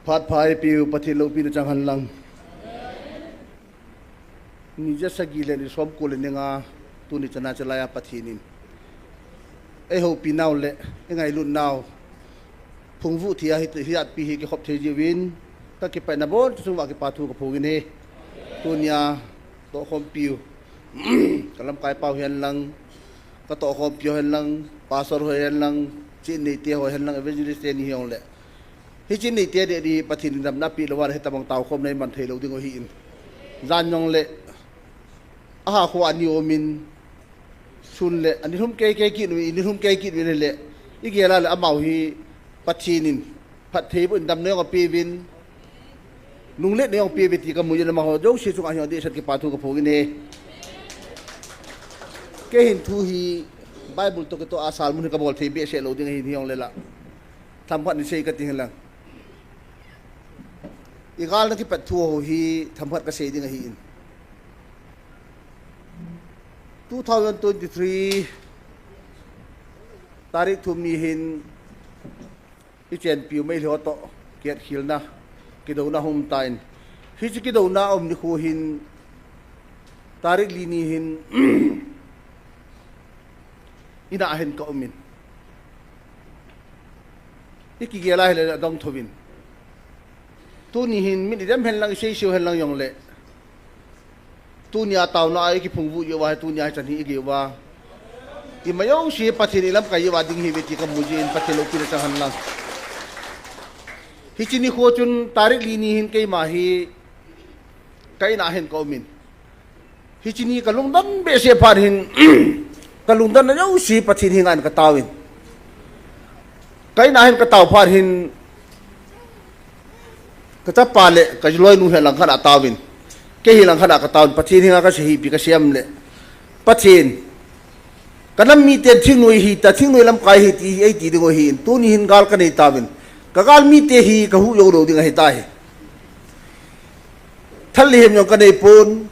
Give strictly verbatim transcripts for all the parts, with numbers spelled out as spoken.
Phat pha eipeu Pathen loupina chang hen lang. Ni ja sagi le ni somko le ni nga tuni chana chalai a Pathen in eihoupi nau le eingailut nau phungvuh thei a hi, hi atpi hi kikhop thei jiuvin, kakipah in abon chunga kipa thu kaphong in ahi. Tunia tohkhompiu, ka lamkai pau hen lang, ka tohkhompiu hen lang, pastor ho hen lang, ching neite ho hen lang, evangelist te ni hijongle, hiche neite ding hi Pathen in damna apeh lou a le hitabang taokhomna iman thei lou ding u ahin. Jan jongle, aha kho ani umin, sun le ani lhum kei kei kit u, ini lhum kei kit u le, igel a le amaho hi Pathen in phattheiboh in damna jong apeuvin, nungletna jong apeuvin ti kamu jin, amaho jouse chunga hi adehset kipa thu kaphong in ahi. Kei hin thu hi Bible toh kitoh a sermon hi kabol thei behseh lou ding ahin, hijongle la themkhat ni sei kati hen lang. Igalna kipat thu ho hi themkhat kasei ding ahin. Two thousand twenty-three tarik thum ni hin ichenpiu Meitei ho toh kihetkhel na, kidouna hung um tan. Hiche kidouna aum nikho hin tarik li ni hin in a hin ka um in. Ikigel a hile adong thouvin. Tuni hin min idem hen lang, isei seiu hen lang jongle, tunia taona a ikiphungvuh jiu va, tunia hichan hi igei uva, ima jouse Pathen in ilamkai jiu va ding ahiuve ti kamu jin, Pathen loupina chang hen lang. Hiche nikho chun tarik li ni hin keima hi ka in a hin ka um in. Hiche ni kalungdon behseh phat hin, kalungdonna jouse Pathen henga hin kataovin. Ka in a hin katao phat hin, kachapa le kaloinu hi langkhat a ataovin. Kei hi langkhat a kataovin, Pathen henga kasei hi ipi kasei ham le, Pathen, kanam miten thingnoi hita, thingnoi lamkai hiti, eiti ding u ahin, tuni hin gal kanei tauvin. Kagal mite hi kahuh jou lou ding ahitai. Thal le hem jong kanei pon,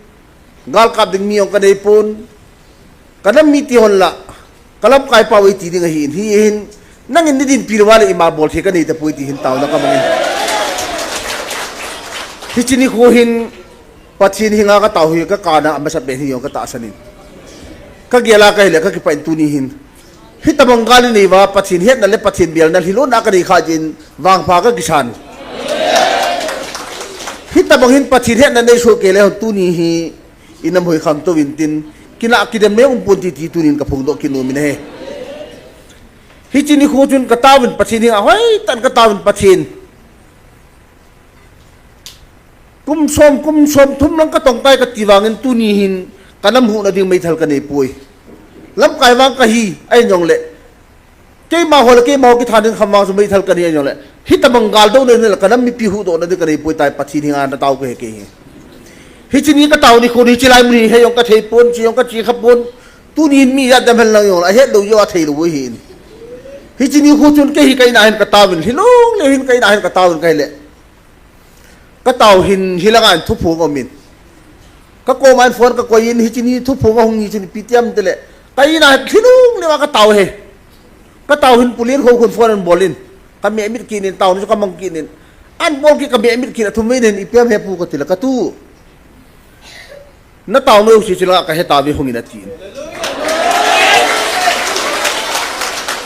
gal kap ding mi jong kanei pon, kanam mite hon la kalamkai pau eiti ding ahin, hihin nangin neidinpi lou a le ima bolthei kanei tapoi ti hin taona kamang in. Hiche nikho hin Pathen henga katao hi kakana amasapen hi jong katahsan in. Kagel a kahile kakipah in tuni hin hitabang gal inei uva Pathen hetna le Pathen belna lhilona kanei khah jeh in vangpha kakisan. Hitabang hin Pathen hetna nei soh kei le hon tuni hi inam hoi khangtou vintin, kinah kidem nei um ponte ti tunin kaphongdoh kit nom in ahi. Hiche nikho chun kataovin Pathen henga, hoitah in kataovin Pathen. Kum som, kum somthum lang katong tai kati vangin tuni hin kanam huhna ding meithal kanei poi. Lamkai vang kahi, ahin jongle, keima ho le keima ho kithanin kham vang chu meithal kanei ahin jongle, hitabang gal douna le kanam mipi huhdohna ding kanei poi tai, Pathen henga natao kahi kei hi. Hiche ni katao nikho ni hiche lai mun hi hei jong kathei pon, che jong kache kha pon. Tunin mi ijat dem hen lang jongle ahet lou jeh a thei lou ahin. Hiche nikho chun kei hi ka in a hin kataovin, lhilung leu hin ka in a hin kataovin kahile, katao hin hilanga hin thuphong aumin. Kakoma hin phone kakoi in, hiche ni thuphong ahung hi chun ipi ti ham tile, ka in a hin lhilung leu a katao ahi. Katao hin Pu Liankhokho'n phone ahin bol in, kameh mit kit in, taona chu kamang kit in. Ahin bol kit kameh mit kit in, athumvei nin, ipi ham he pu katile, katu, nataona jouse chulanga kahe tauve hungin atin.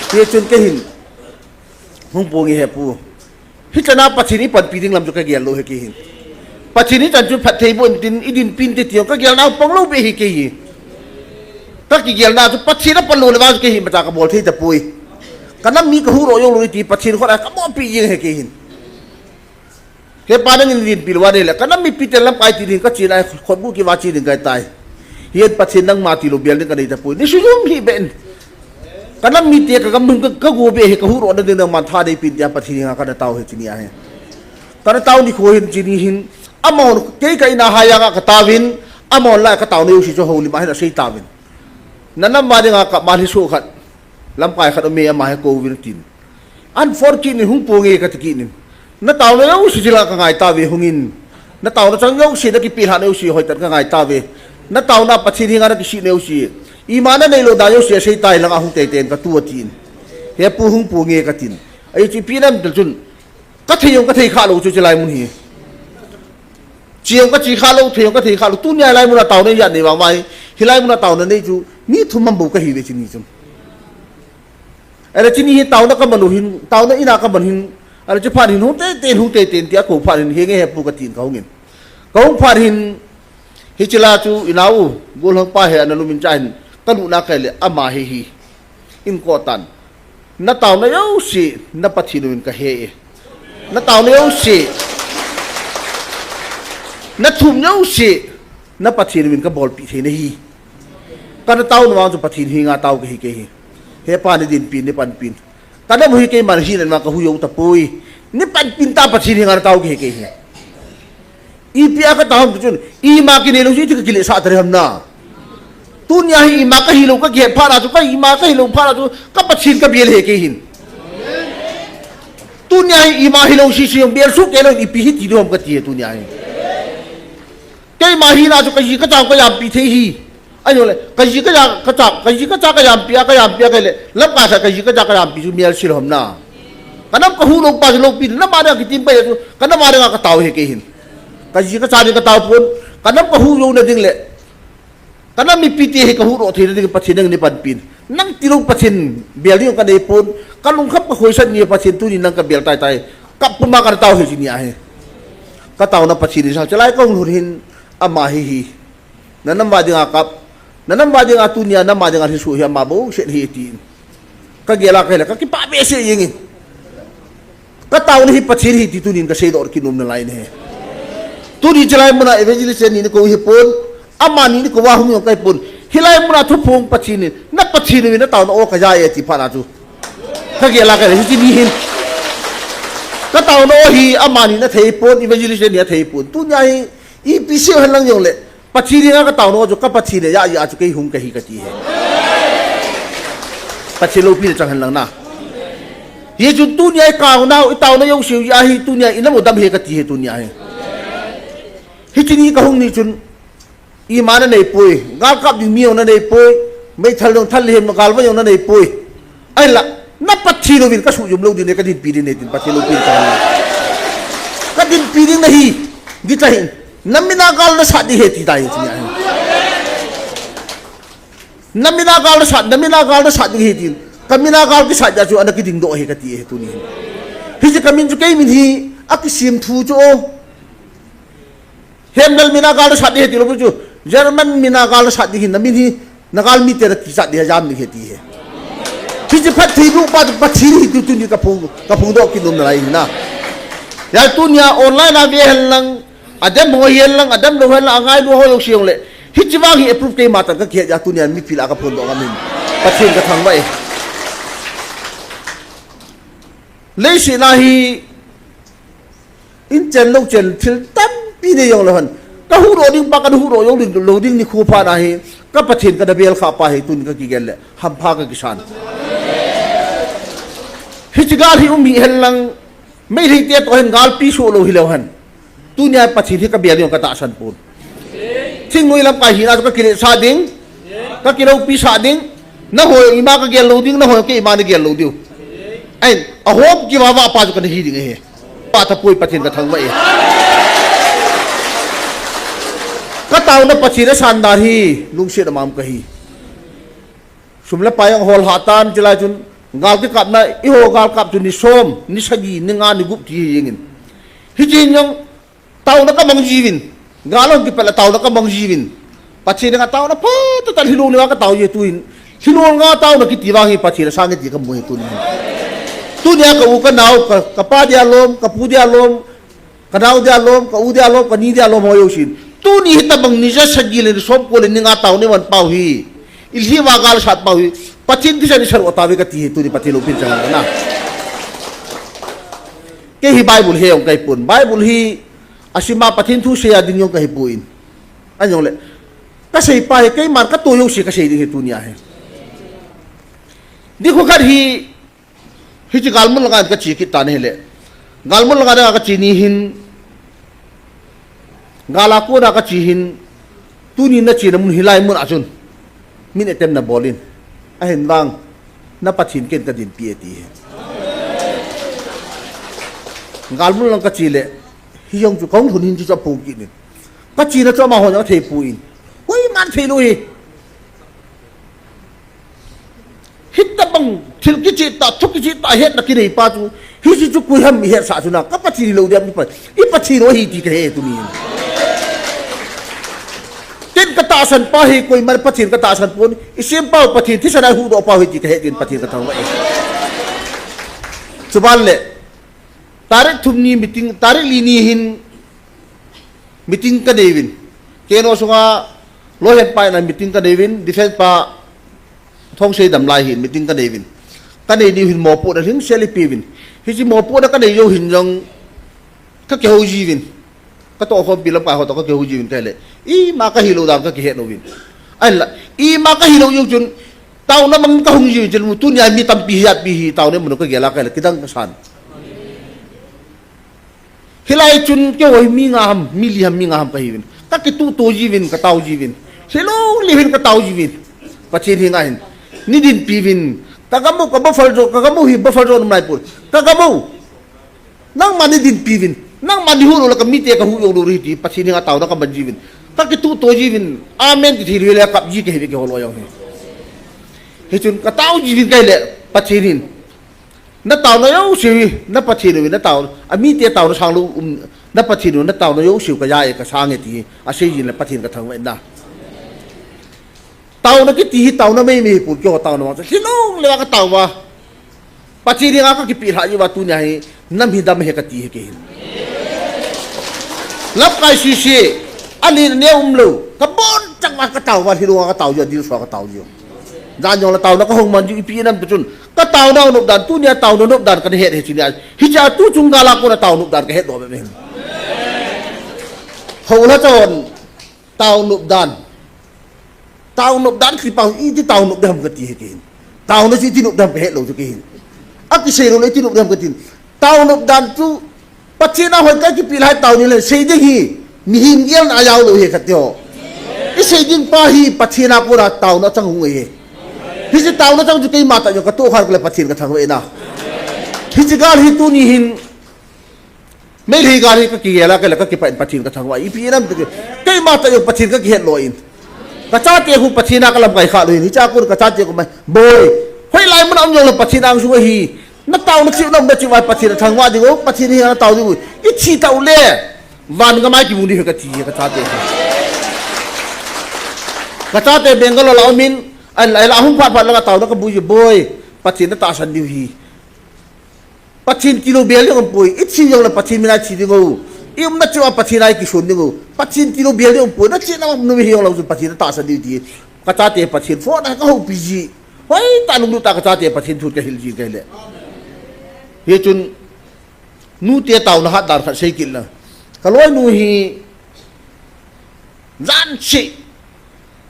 Hichun kei hin hung ponge he pu. Hichan a Pathen ipanpi ding lam chu kagel lou ahi kei hin. Pathen hichan chu phattheiboh intin idinpi inte ti jong kagel nau pang lou beh ahi kei hi. Kakigelna chu Pathen apan lou le vang chu kei hi imacha kabol thei tapoi. Kanam mi kahuhdoh jou lou ding ti Pathen khut a kabolpeh jeng ahi kei hin. He pa nangin dinpi lou a nahile, kanam mipiten lamkai ti ding kachena, khutgu kiva che ding kahitai. Hihen Pathen nangma tilou bel ding kanei tapoi. Ni sujum hih beh in. Kanam mite kagam nung ka, kago beh hi kahuhdohna ding nangman tha neipen tia Pathen henga kana tao ahi chuni ahi. Kana tao nikho hin chuni hin, amahon kei ka in a hajanga kataovin, amahon la kataona jouse chu houlim a hin asei tauvin. Nanam a dinga kap ma lhiso khat, lamkai khat aume ama hi kouvin atin. Ahin phone kit in hung ponge kati kit in. Nataona jouse chulanga kangai tauve hungin. Nataona chang jouse, nakipelhahna jouse hoitah in kangai tauve. Nataona Pathen henga nakisihna jouse, ima nanei lou dan jouse asei tai, langa hung teitei in katu atin. He pu hung ponge katin. Ahi chu ipi nam til chun, Ka thei jong ka thei kha lou chu chilai mun hi. Chi jong ka chi kha lou, thei jong ka thei kha lou. Tunia hilai muna taona ijat nei vang uva hi. Hilai muna taona nei chu mi thum ham bou kahiuve chini chun. Ahile chini hi taona ka man u hin, taona ina ka man hin. Ahile chuphat hin hung teitei, hung teitei tia kou phat hin, henge hepu katin kahung in. Kahung phat hin, hiche la chu inau, Golhang pa hi ana lum in cha hin, kaluna kei le ama hi hi. Inkotan. Na taona jouse, na Pathen uvin kahe e. Na taona jouse, na thum jouse, na Pathen uvin kabolpeh thei nahi. Kana taona vang chu Pathen henga tao kahi kei hi. He Pa, nei dinpin, nei panpin. Kana mu hi keiman hina vang kahu jou tapoi. Nei panpin ta, Pathen henga natao kahi kei hi. Ipi a katao ham ti chun, ima kinei lou chu iti kakilesah ta ding ham na. Tunia hi ima kahi lou kakihet phat na chu, ka ima kahi lou phat na chu, ka Pathen kabel ahi kei hin. Tunia hi ima hilou sese jong bel soh kei lou in ipi hiti diu ham kati e tunia hi. Keima hina chu kaji kacha kajampi thei hi. Ahijongle, kaji kacha, kacha, kaji kacha kajampi a, kajampi a kei le, lamkai sa kaji kacha kajampi chu melse lou ham na. Kanam kahuh lou pa chu loupi, nam a dinga kitim pai chu, kanam a dinga katao ahi kei hin. Kaji kacha ding katao pon, kanam kahuh jou na ding le, kanam mipite hi kahuhdoh thei na ding Pathen nang nei panpin. Nang tilou Pathen bel ding kanei pon, kalungkham kakhoisan ni Pathen tuni nang kabel tai tai. Kap puma kana tao ahi chini ahi. Kataona Pathen hi sang, chulai kahung lhun hin ama hi hi. Na nam a dinga kap. Na nam a dinga tunia, nam a dinga lhiso hi ama bou set hi tin. Kagel a kei le, kakipah behseh jeng in. Kataona hi Pathen ahi ti tunin kaseidoh kit nom nalai ahi. Tuni chulai muna evangelist ni nakou hi pon. Amani nakou a hung jong kahi pon. Hilai muna thuphong Pathen in, na Pathen uvin nataona o kaja e ti phat na chu. Kagel a kei le, hiche ni hin. Kataona o hi amani athei pon, evangelist ni athei pon. Tunia hi, ipi sei hen lang jongle. Pathen henga kataona chu ka Pathen ahi, ahi a chu kei hung kahi kati ahi. Pathen loupina chang hen lang na. Hichun tunia ikaonau, itaona jouse u ahi tunia inam u dam ahi kati ahi tunia hi. Hiche ni kahung ni chun ima nanei poi, gal kap ding mi jong nanei poi, meithal jong thal le hem gal va jong nanei poi. Ahinla, na Pathen uvin kasuh jom lou ding ahi, kadinpi ding ahi tin Pathen loupina chang. Kadinpi ding nahi, gicha hin, na min a gal nasat ding ahi ti tai ahi. Na min a gal nasat, na min a gal nasat ding ahi tin. Ka min a gal kisat jeh a chu ana kiding doh ahi kati ahi tuni hin. Hiche ka min chu kei min hi, akisem thu chu o. Hemlal min a gal nasat ding ahi tilou pi chu, German min a gal nasat ding ahi, na min hi, na galmite na kichat ding ahi, jam ding ahi ti ahi. Hiche phattheiboh pa chu Pathen ahi ti tuni kaphong, kaphongdoh kit nom nalai ahi na. Hijeh a tunia online a ve hen lang, adem ho hen lang, adem lou hen lang, angailu ho jouse jongle. Hiche vang hi approve keima tah in kakihet jeh a tunia mipi lah a kaphongdoh ngam in. Pathen kathangvah e. Leiset a hi, in chen lou chen thil tampi nei jongleu hen. Kahuhdoh ding pa kahuhdoh jou ding, lou ding nikho phat na hi. Ka Pathen kana bel kha pa hi tun kakigel le. Hampha kakisan. Hiche gal hi um hih hen lang. Meitei te toh hin galpi soh lou hileu hen. Tunia Pathen hi kabel ding katahsan pon. Thingnoi lamkai hina chu kakilesah ding. Kakiloupi sah ding. Nahoi ima kagel lou ding, nahoi keima nagel lou diu. Ahin, ahom kivah vah pa chu kana hi ding ahi. Pa tapoi Pathen kathangvah e. Kataona Pathen asan dan hi, lungset a um kahi. Sum le pai jong hol hah tan, chulai chun, gal kikapna, eiho gal kap chu ni som, ni sagi, ni nga, ni gup ti hi jeng in. Hiche hin jong, Taona kamang jiuvin. Gal ahung kipel a taona kamang jiuvin. Pathen dinga taona phatah tah lhilou ni a katao ji tuhin. Lhilou nga taona kiti vang hi Pathen asang e ti kamu hi tunin. Tunia ka u ka nao, ka, kapa dia lom, kapu dia lom, ka nao dia lom, ka u dia lom, kani dia lom ho jousen. Tuni hitabang ni ja sagi le ni som ko le ni nga taona iman pau hi. Ilhi uva gal sat pau hi. Pathen thisan isat u atave kati hi tuni Pathen loupina chang na. Kei hi Bible he jong kahi pon. Bible hi Asima Pathen thu seiya ding jong kahi poi. Ahijongle, kasei pa hi keiman katoh jouse kasei ding ahi tunia hi. Nikho khat hi, hiche galmun langa kache kit tan ahile. Galmun langa kache ni hin, gal a kona kache hin, tuni nachena mun hilai mun a chun. Min etem nabol in. Ahin vang, na Pathen ken kadinpi e ti hi. Galmul lang kache le, hijong chu kahung lhun hin chu chu apung kit in. Kachena chu amaho jong athei poi. Koiman thei lou hi. Hitabang thil kicheh tah, thu kicheh tah hetna kinei pa chu, hiche chu koi ham ihetsah chu na, ka Pathen hilou ding ham, i Pathen u ahi ti kahe tuni hin. Ken katahsan pa hi koiman Pathen katahsan pon, isem pau Pathen, thisan a ihuhdoh pau ahi ti kahe tin Pathen kathangvah e. Chuban le, tarik thum ni meeting, tarik li ni hin, meeting kanei uvin. K N O sunga, loihen pa in a meeting kanei uvin, defense pa Thongsei Damlai hin meeting kanei uvin. Kanei diu hin mopohna lhingsel ipe uvin. Hiche mopohna kanei jou hin jong kakihou jiuvin. Katohkhompi lamkai ho toh kakihou jiuvin kahile, ima kahilou dan kakihet louvin. Ahinla, ima kahilou jou chun, taona mangin kahung jiuvin chun, tunia mi tampi hi, api hi, taona mun kagel a kahile, kidang kasan. Hilai chun keiho hi mi nga ham, mi li ham, mi nga ham kahiuvin. Kakituhto jiuvin, katao jiuvin. Hilou leu hin katao jiuvin. Pathen henga hin. Nei dinpi uvin. Ka gam u, ka buffalo, ka gam u hi buffalo um naipoi. Ka gam u. Nangman nei dinpi uvin. Nangman nei huhdoh lou le kamite kahuhdoh lou ding ahi ti Pathen henga taona kaman jiuvin. Kakituhto jiuvin. Amen ti thei lou le kap ji kahiuve keiho loi jong hi. Hichun katao jiuvin kahile Pathen hin. Na taona jouse hi, na Pathen u hi, na taona, amite taona sang lou, um, na Pathen u, na taona jouse u kaja e, kasang e ti, asei jin le Pathen kathangvah in na. Taona kiti hi, taona meimei hipon keiho taona vang chu, hilou leu a katao uva. Pathen henga kakipeh lhah jeh uva tunia hi, nam hi dam ahi kati ahi kei hin. Lamkai sese, anina neo umlou, kabonchauva katao uva, hilou a katao jeh, adilsah a katao jeh. Jan jong le taona kahung man jiu ipi nam pu chun. Ka taona nop dan, tunia taona nop dan kana het hi chun nia. Hiche a tu chung gal a kona taona nop dan kahet doh bep ahi. Hou la chon, taona nop dan. Taona nop dan kipau iti taona nop ding ham kati ahi kei hin. Taona chu iti nop ding ham kahet lou chu kei hin. Akisei lou le iti nop ding ham kati hin. Taona nop dan chu Pathen a hoi kakipeh lai taona le sei ding hi, mihem gelna a jao lou ahi kati ho. Isei ding pa hi Pathen a kona taona chang hung ahi. Hiche taona chang chu keima tah jong katoh kha le Pathen kathangvah in a. Hiche gal hi tuni hin, Meitei gal hi kakigel a kei le kakipah in Pathen kathangvah. Ipi nam ti keima tah jong Pathen kakihet lou in. Kachate khu Pathen a kalamkai kha lou in. Hiche a kon kachate khu mai, boi. Hoilai mun a um jong le Pathen a um jing u ahi. Na taona cheh u, na umna cheh uva Pathen athangvah ding u, Pathen henga na tao ding u. Ithi tau le, van gam a kimu ding ahi kati, kachate. Kachate Bangalore la um in, ahinla, ahinla hung phat phat langa taona kabol ji, boi, Pathen na tahsan diu ahi. Pathen tilou bel ding umpoi, ithi jong le Pathen min a ithi ding u. I umna cheh uva Pathen a ikison ding u. Pathen tilou bel ding umpoi, na chehna mun hi jong lou chun Pathen na tahsan diu ti. Kachate Pathen phone a kahoupi ji. Hoitah lunglut tah a kachate Pathen thu kahil jin kei le. Hichun, nute taona hat dan khat sei kit lang. Kaloinu hi jan cheh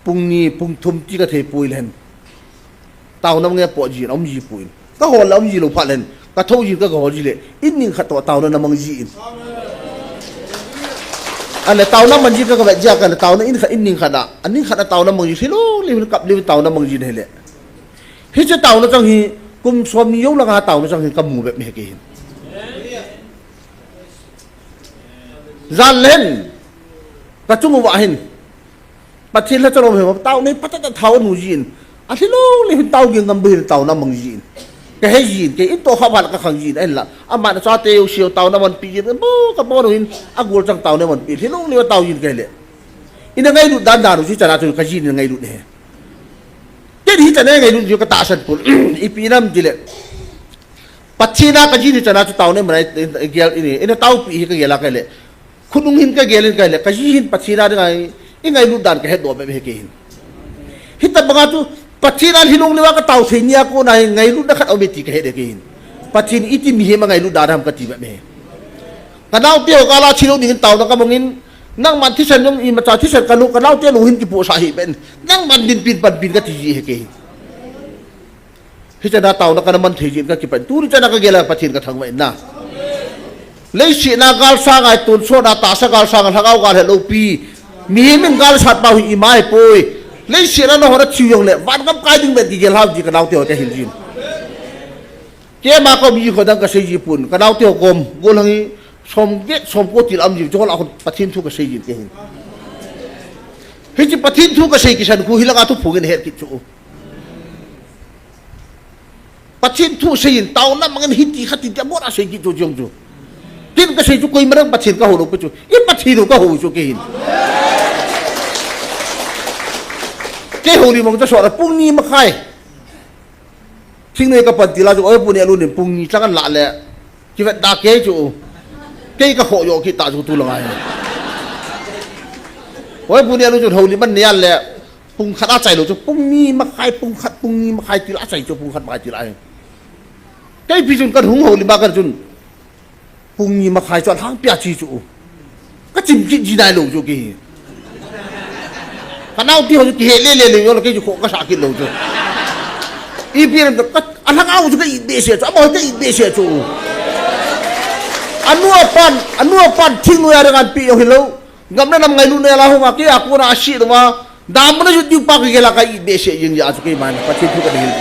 pung ni, pung thum ti kathei poi le hen. Taona mang e po jin, aum ji poi. Kahol le aum ji lou phat le hen. Kathou jin ka, kahol ji le. In ning khat toh taona na mang jin. Ahinla taona mang ji ka, kavet ji a ka le taona in khat, in ning khat a. Aning khat a taona mang ji, hilou leu hin kap leu taona mang jin ahile. Hiche taona chang hi, kum som ni jou langa taona chang hi kamu bep ahi kei hin. Jan le hen, kachung uva hin, Pathen lhacha lom hi, taona hi patah tah thao anu jin. Ahilou leu hin tao ging ngam bou hin taona mang jin. Kahei jin, kei in toh kha val kakhang jin, ahinla. Aman achate jouse u taona manpi jin, bou kabon u hin, agol chang taona manpi, hilou leu tao jin kei le. Ina ngailut dan dan u chu hichana chu kajin ina ngailut ahi. Ken hichana ngailut jeh u katahsan pon. Ipi nam ti le. Pathen a kajin hichana chu taona manpi, ina taopi hi kagel a kei le. Khonung hin kagel in kei le. Kaji hin Pathen a dinga ingailut dan kahet doh bep ahi kei hin. Hitabanga chu Pathen a hilou leu a katao thei nia kona hi ngailutna khat aum e ti kahet e kei hin. Pathen iti mihem a ngailut dan ham kati bep ahi. Kanaote ho gal a thi lou dingin taona kamang in, nangman thisan jong imacha thisan kanu, kanaote lung hin kipohsah hih beh in, nangman dinpin panpin kati ji ahi kei hin. Hichana taona kana man thei jin kakipah in, tuni chana kagel a Pathen kathangvah in na. Leiset a gal sanga tonsot a tahsa gal sanga lhagao gal het lou pi. Mihem in gal sat pau hi ima ahipoi. Leiset a nangho nathiu jong le, van gam kai ding beh kigel ham ti kanaote ho kahil jin. Keima ka um ji kho dang ka sei ji pon, ka naote ho kom, golhang hi som get, som ko til a um ji, chu ho lah a kon Pathen thu ka sei jin kei hin. Hiche Pathen thu ka sei kisan khu hi langa thu phung in het kit chu. Pathen thu sei in, taona mangin hiti khati tia bol a sei kit chu jong chu. Tin ka sei chu koima dang Pathen ka hou lou pi chu. I Pathen u ka hou chu kei hin. Kei houlim mong chu sot a pung ni makhai. Thingnoi ka pan til a chu, oi, pu Nehlu nin pung ni tlang an lah le. Kivet da kei chu. Kei ka khoh jo kit ta chu tu langa hi. Oi, pu Nehlu chu houlim an nei an le. Pung khat a chai lou chu, pung ni makhai, pung khat, pung ni makhai til a chai chu, pung khat makhai til a hi. Kei pi chun kan hung houlim a kan chun. Pung ni makhai chu alhangpi a che chu. Ka chim kit ji nai lou chu kei hi. Ka naote ho chu kihe le le le jong le kei chu khoh ka sah kit lou chu. Ipi lam chu ka, alhangau chu ka it behseh chu, amaho ka it behseh chu. Anu apan, anu apan thingnoi a dang an pe jong hilou. Gam le nam ngailutna a la hung a, kei a kona a sih lou a. Damna jut diu pa ka gel a ka it behseh jeng, hijeh a chu keiman Pathen thu ka dei hin.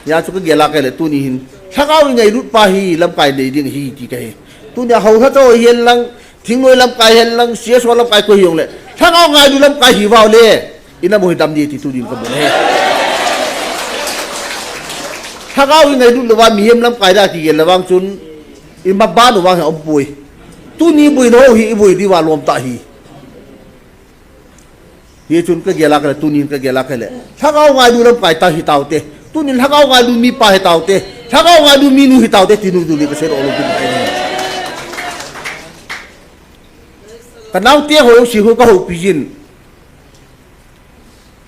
Hijeh a chu ka gel a ka le tuni hin. Lhagao i ngailut pa hi lamkai nei ding ahi ti ka he. Tunia hou lha chau hihen lang, thingnoi lamkai hihen lang, C S O lamkai koi hijongle. Lhagao ngailu lamkai hi vang le. I nam u hi dam ding ti tunin ka mu ahi. Lhagao i ngailut lou va mihem lamkai da kigel le vang chun. I maban u vang hi um poi. Tuni boina ho hi i boi diu va lom tah hi. Hichun ka gel a ka le, tunin ka gel a ka le. Lhagao ngailu lamkai ta hi taute. Tunin lhagao ngailu mipa hi taute. Lhagao ngailu minu hi taute, tinu tuni ka sei lou lou tuni. Ka naote ho jouse ho ka houpi jin.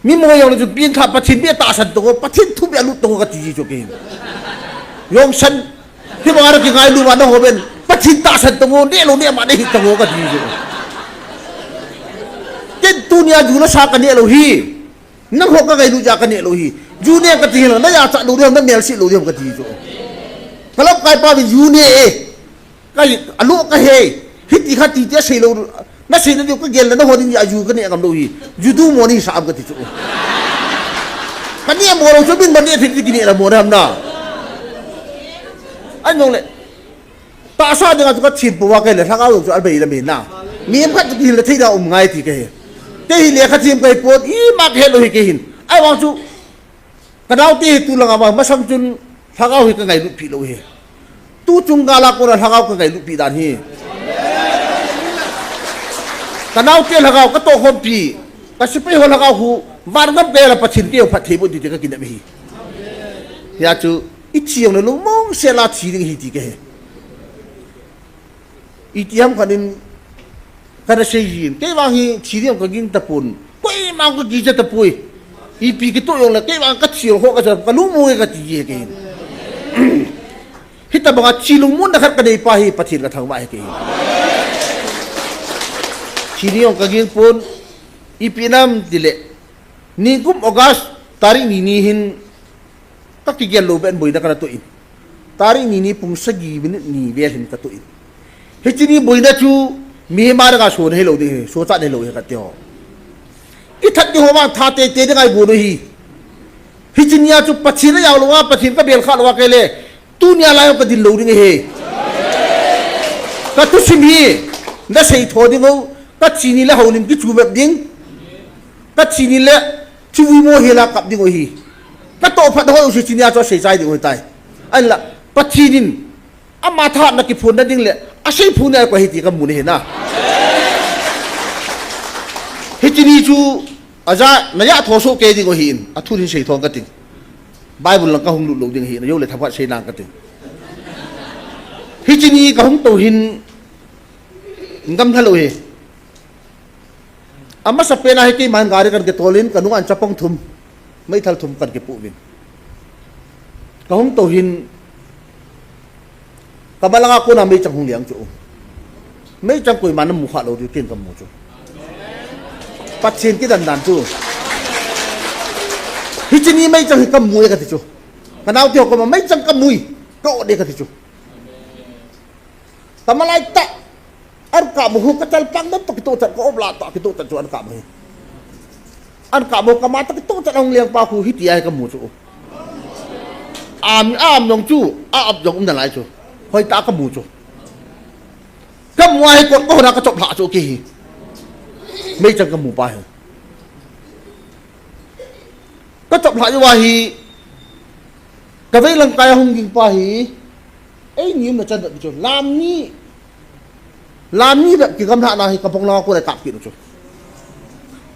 Mi mo jong le chu pin kha Pathen bia tahsan tong o, Pathen thu bia lut tong o ka ti ji chu kei hin. Jong san. Hibang a kingailu ma na ho ben. Pathen tahsan tong o, neh lou neh ma neh hih tong o ka ti ji chu. Ken tunia ju le sa ka neh lou hi. Nangho ka ngailu jeh a ka neh lou hi. Ju neh ka ti hi la, na jachat lou ding ham, na melset lou ding ham ka ti chu. Ka lamkai pa vin ju neh e. Ka, alo ka he. Hiti khati tia sei lou. Na sei na diu ka gel na, na ho ding jeh a ju ka neh ngam lou hi. Ju du mo ni sa am ka ti chu. Ka neh mo lou chu min ma neh thei ti kineh la mo na ham na. An jong le. Tahsa dinga chu ka thim pou a ka hi le, lhagao jong chu albei lam hi na. Mihem khat chu kihil le thei da um ngai ti ka hi. Kei hi lekha thim ka hi pon, ima ka het lou hi kei hin. Ahivang chu, ka naote hi tu langa vang, masang chun lhagao hi ka ngailut pi lou hi. Tu chung gal a kona lhagao ka ngailut pi dan hi. Ka naote lhagao ka tohkhompi, ka sepai ho lhagao khu, van ngam ka hi la Pathen kei jong phatthei boh in ti ti ka kinep hi. Hijeh chu, i thi jong le lungmong sel a thi ding hi ti ka hi. Itiham khat in kana sei jin. Kei vang hi thi ding ka ging tapon. Koima ka kija tapoi. Ipi kitoh jong le kei vang ka thi ho ka sa ka lungmong e ka ti ji kei hin. Hitabanga thi lungmonna khat ka nei pa hi Pathen ka thangvah hi kei hin. Thi ding jong ka ging pon. Ipi nam ti le. Nikum August tarik ni ni hin ka kigel lou ben boina kana toh in. Tarik ni ni pung sagi minute ni vel hin ka toh in. Hiche ni boina chu mihem a dinga sona hilou ding hi, sochat hilou hi ka ti ho. I that ding ho vang tha tei tei dinga i bol u hi. Hiche nia chu Pathen a jao lou a, Pathen ka bel kha lou a ka hi le. Tunia lai ka ding lou ding ahi. Ka thusim hi, na sei tho ding o, ka thi ni le houlim kichu bep ding. Ka thi ni le, thivui mo hi la kap ding u hi. Ka toh phat hoi u si thi nia chu sei chai ding u hi tai. Ahinla, Pathen in, ama thahatna kiphonna ding le, asei phu nia ko hi ti ka mu ni hi na. Hiche ni chu, aja, na ja tho soh kei ding u hi in, athun hin sei thong ka ting. Bible lang ka hung lut lou ding hi, na jo le thaphat sei nang ka ting. Hiche ni ka hung tou hin, ngam tha lou hi. Amasa pen a hi keiman gari kan kitol in, ka nung an chapang thum, meithal thum kan kipoh uvin. Ka hung tou hin, ka malanga kona meichang hung liang chu. Meichang koiman na mu kha lou diu ken ka mu chu. Pathen kidan dan chu. Hiche ni meichang hi ka mu e ka ti chu. Ka naote ho koma meichang ka mu e, ka ot e ka ti chu. Tama lai tah. An kap mo hu ka chalpang dam tah kitoh chat ka op la tah kitoh chat chu an kap mo hi. An kap mo kama tah kitoh chat hung leng pa khu hiti a hi ka mu chu. Am, am jong chu, a ap jong um nalai chu. Hoitah kamu chu. Kamu a hi kot kahon a kachop lhah chu kei hi. Meichang kamu pa hi. Kachop lhah jou a hi. Kavei lang kai a hung ging pa hi. Eini umna chan chu. Lam ni. Lam ni bep kigamlhah na hi kabong langa kona ikap kit u chu.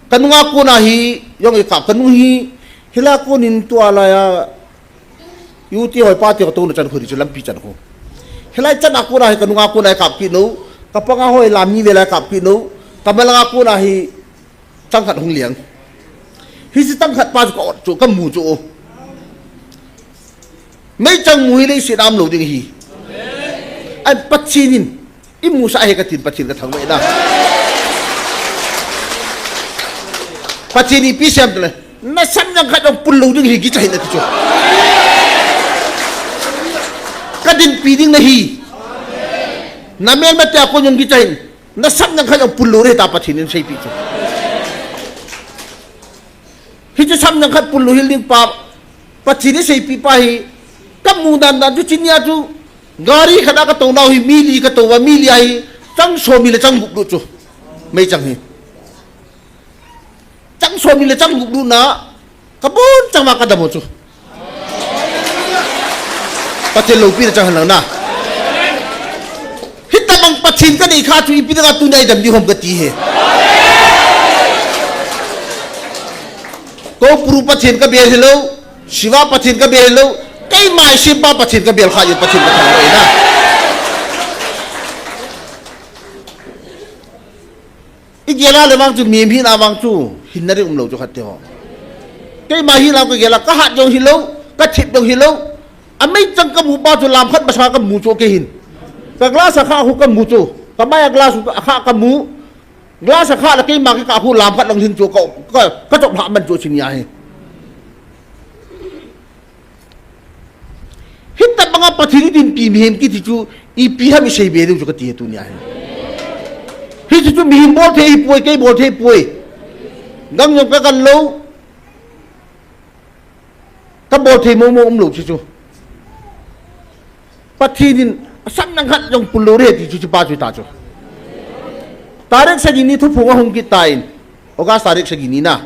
Kanunga kona hi, jong ikap kanung hi, hilai a konin tua lai a, U T hoi pa te ho touna chan khu di chu lampi chan khu. Hilai chan a kona hi kanunga kona ikap kit u, kapanga hoi lam ni vel a ikap kit u, kamalanga kona hi, changkhat hung liang. Hiche changkhat pa chu ka ot chu, kamu chu. Meichang mu hi leiset a umlou ding hi. Ai Pathen in, imusah hi katin Pathen kathangvah in a. Pathen in ipi sem tile. Nasam jang khat jong pul lou ding hi kicha hin ati chu. Kadinpi ding nahi. Namelmate a kon jong kicha hin. Nasam jang khat jong pul lou ding hita Pathen in seipi chu. Hiche sam jang khat pul lou hel ding pa, Pathen in seipi pa hi, kamu dan dan chu chunia chu, gari khat a katou nau hi, mi li katou va, mi li a hi, chang som ni le chang gup lut chu. Meichang hi. Chang som ni le chang gup lut na, kabon chang va kadam u chu. Pathen loupina chang hen lang na. Hitabang Pathen kanei kha chu ipi dinga tunia idam ding ham kati hi. Koupuru Pathen kabel hilou, Shiva Pathen kabel hilou, keima isempa Pathen kabel kha, Pathen kathangvah in a. Igel a le vang chu, mihem hina vang chu, hinna ding umlou chu khat te ho. Keima hina kagel a, kahat jong hilou, kathip jong hilou. Ameichang kamu pa chu lam khat masa kamu chu kei hin. Ka glass akha khu kamu chu. Kamai a glass akha kamu. Glass akha le keima kikah khu lam khat lang hin chu ka, ka, kachop lhah man chu chunia hi. Hitabanga Pathen idinpi mihem kiti chu, ipi ham isei be diu chu kati hi tunia hi. Hichu chu mihem bol thei hipoi, kei bol thei hipoi. Gang jong kagan lou. Kabol thei momo umlou chu chu. Pathen in asam jang khat jong pul lou ding ti chu chu pa chu ta chu. Tarik sagi ni thuphong ahung kit tan. August tarik sagi ni na.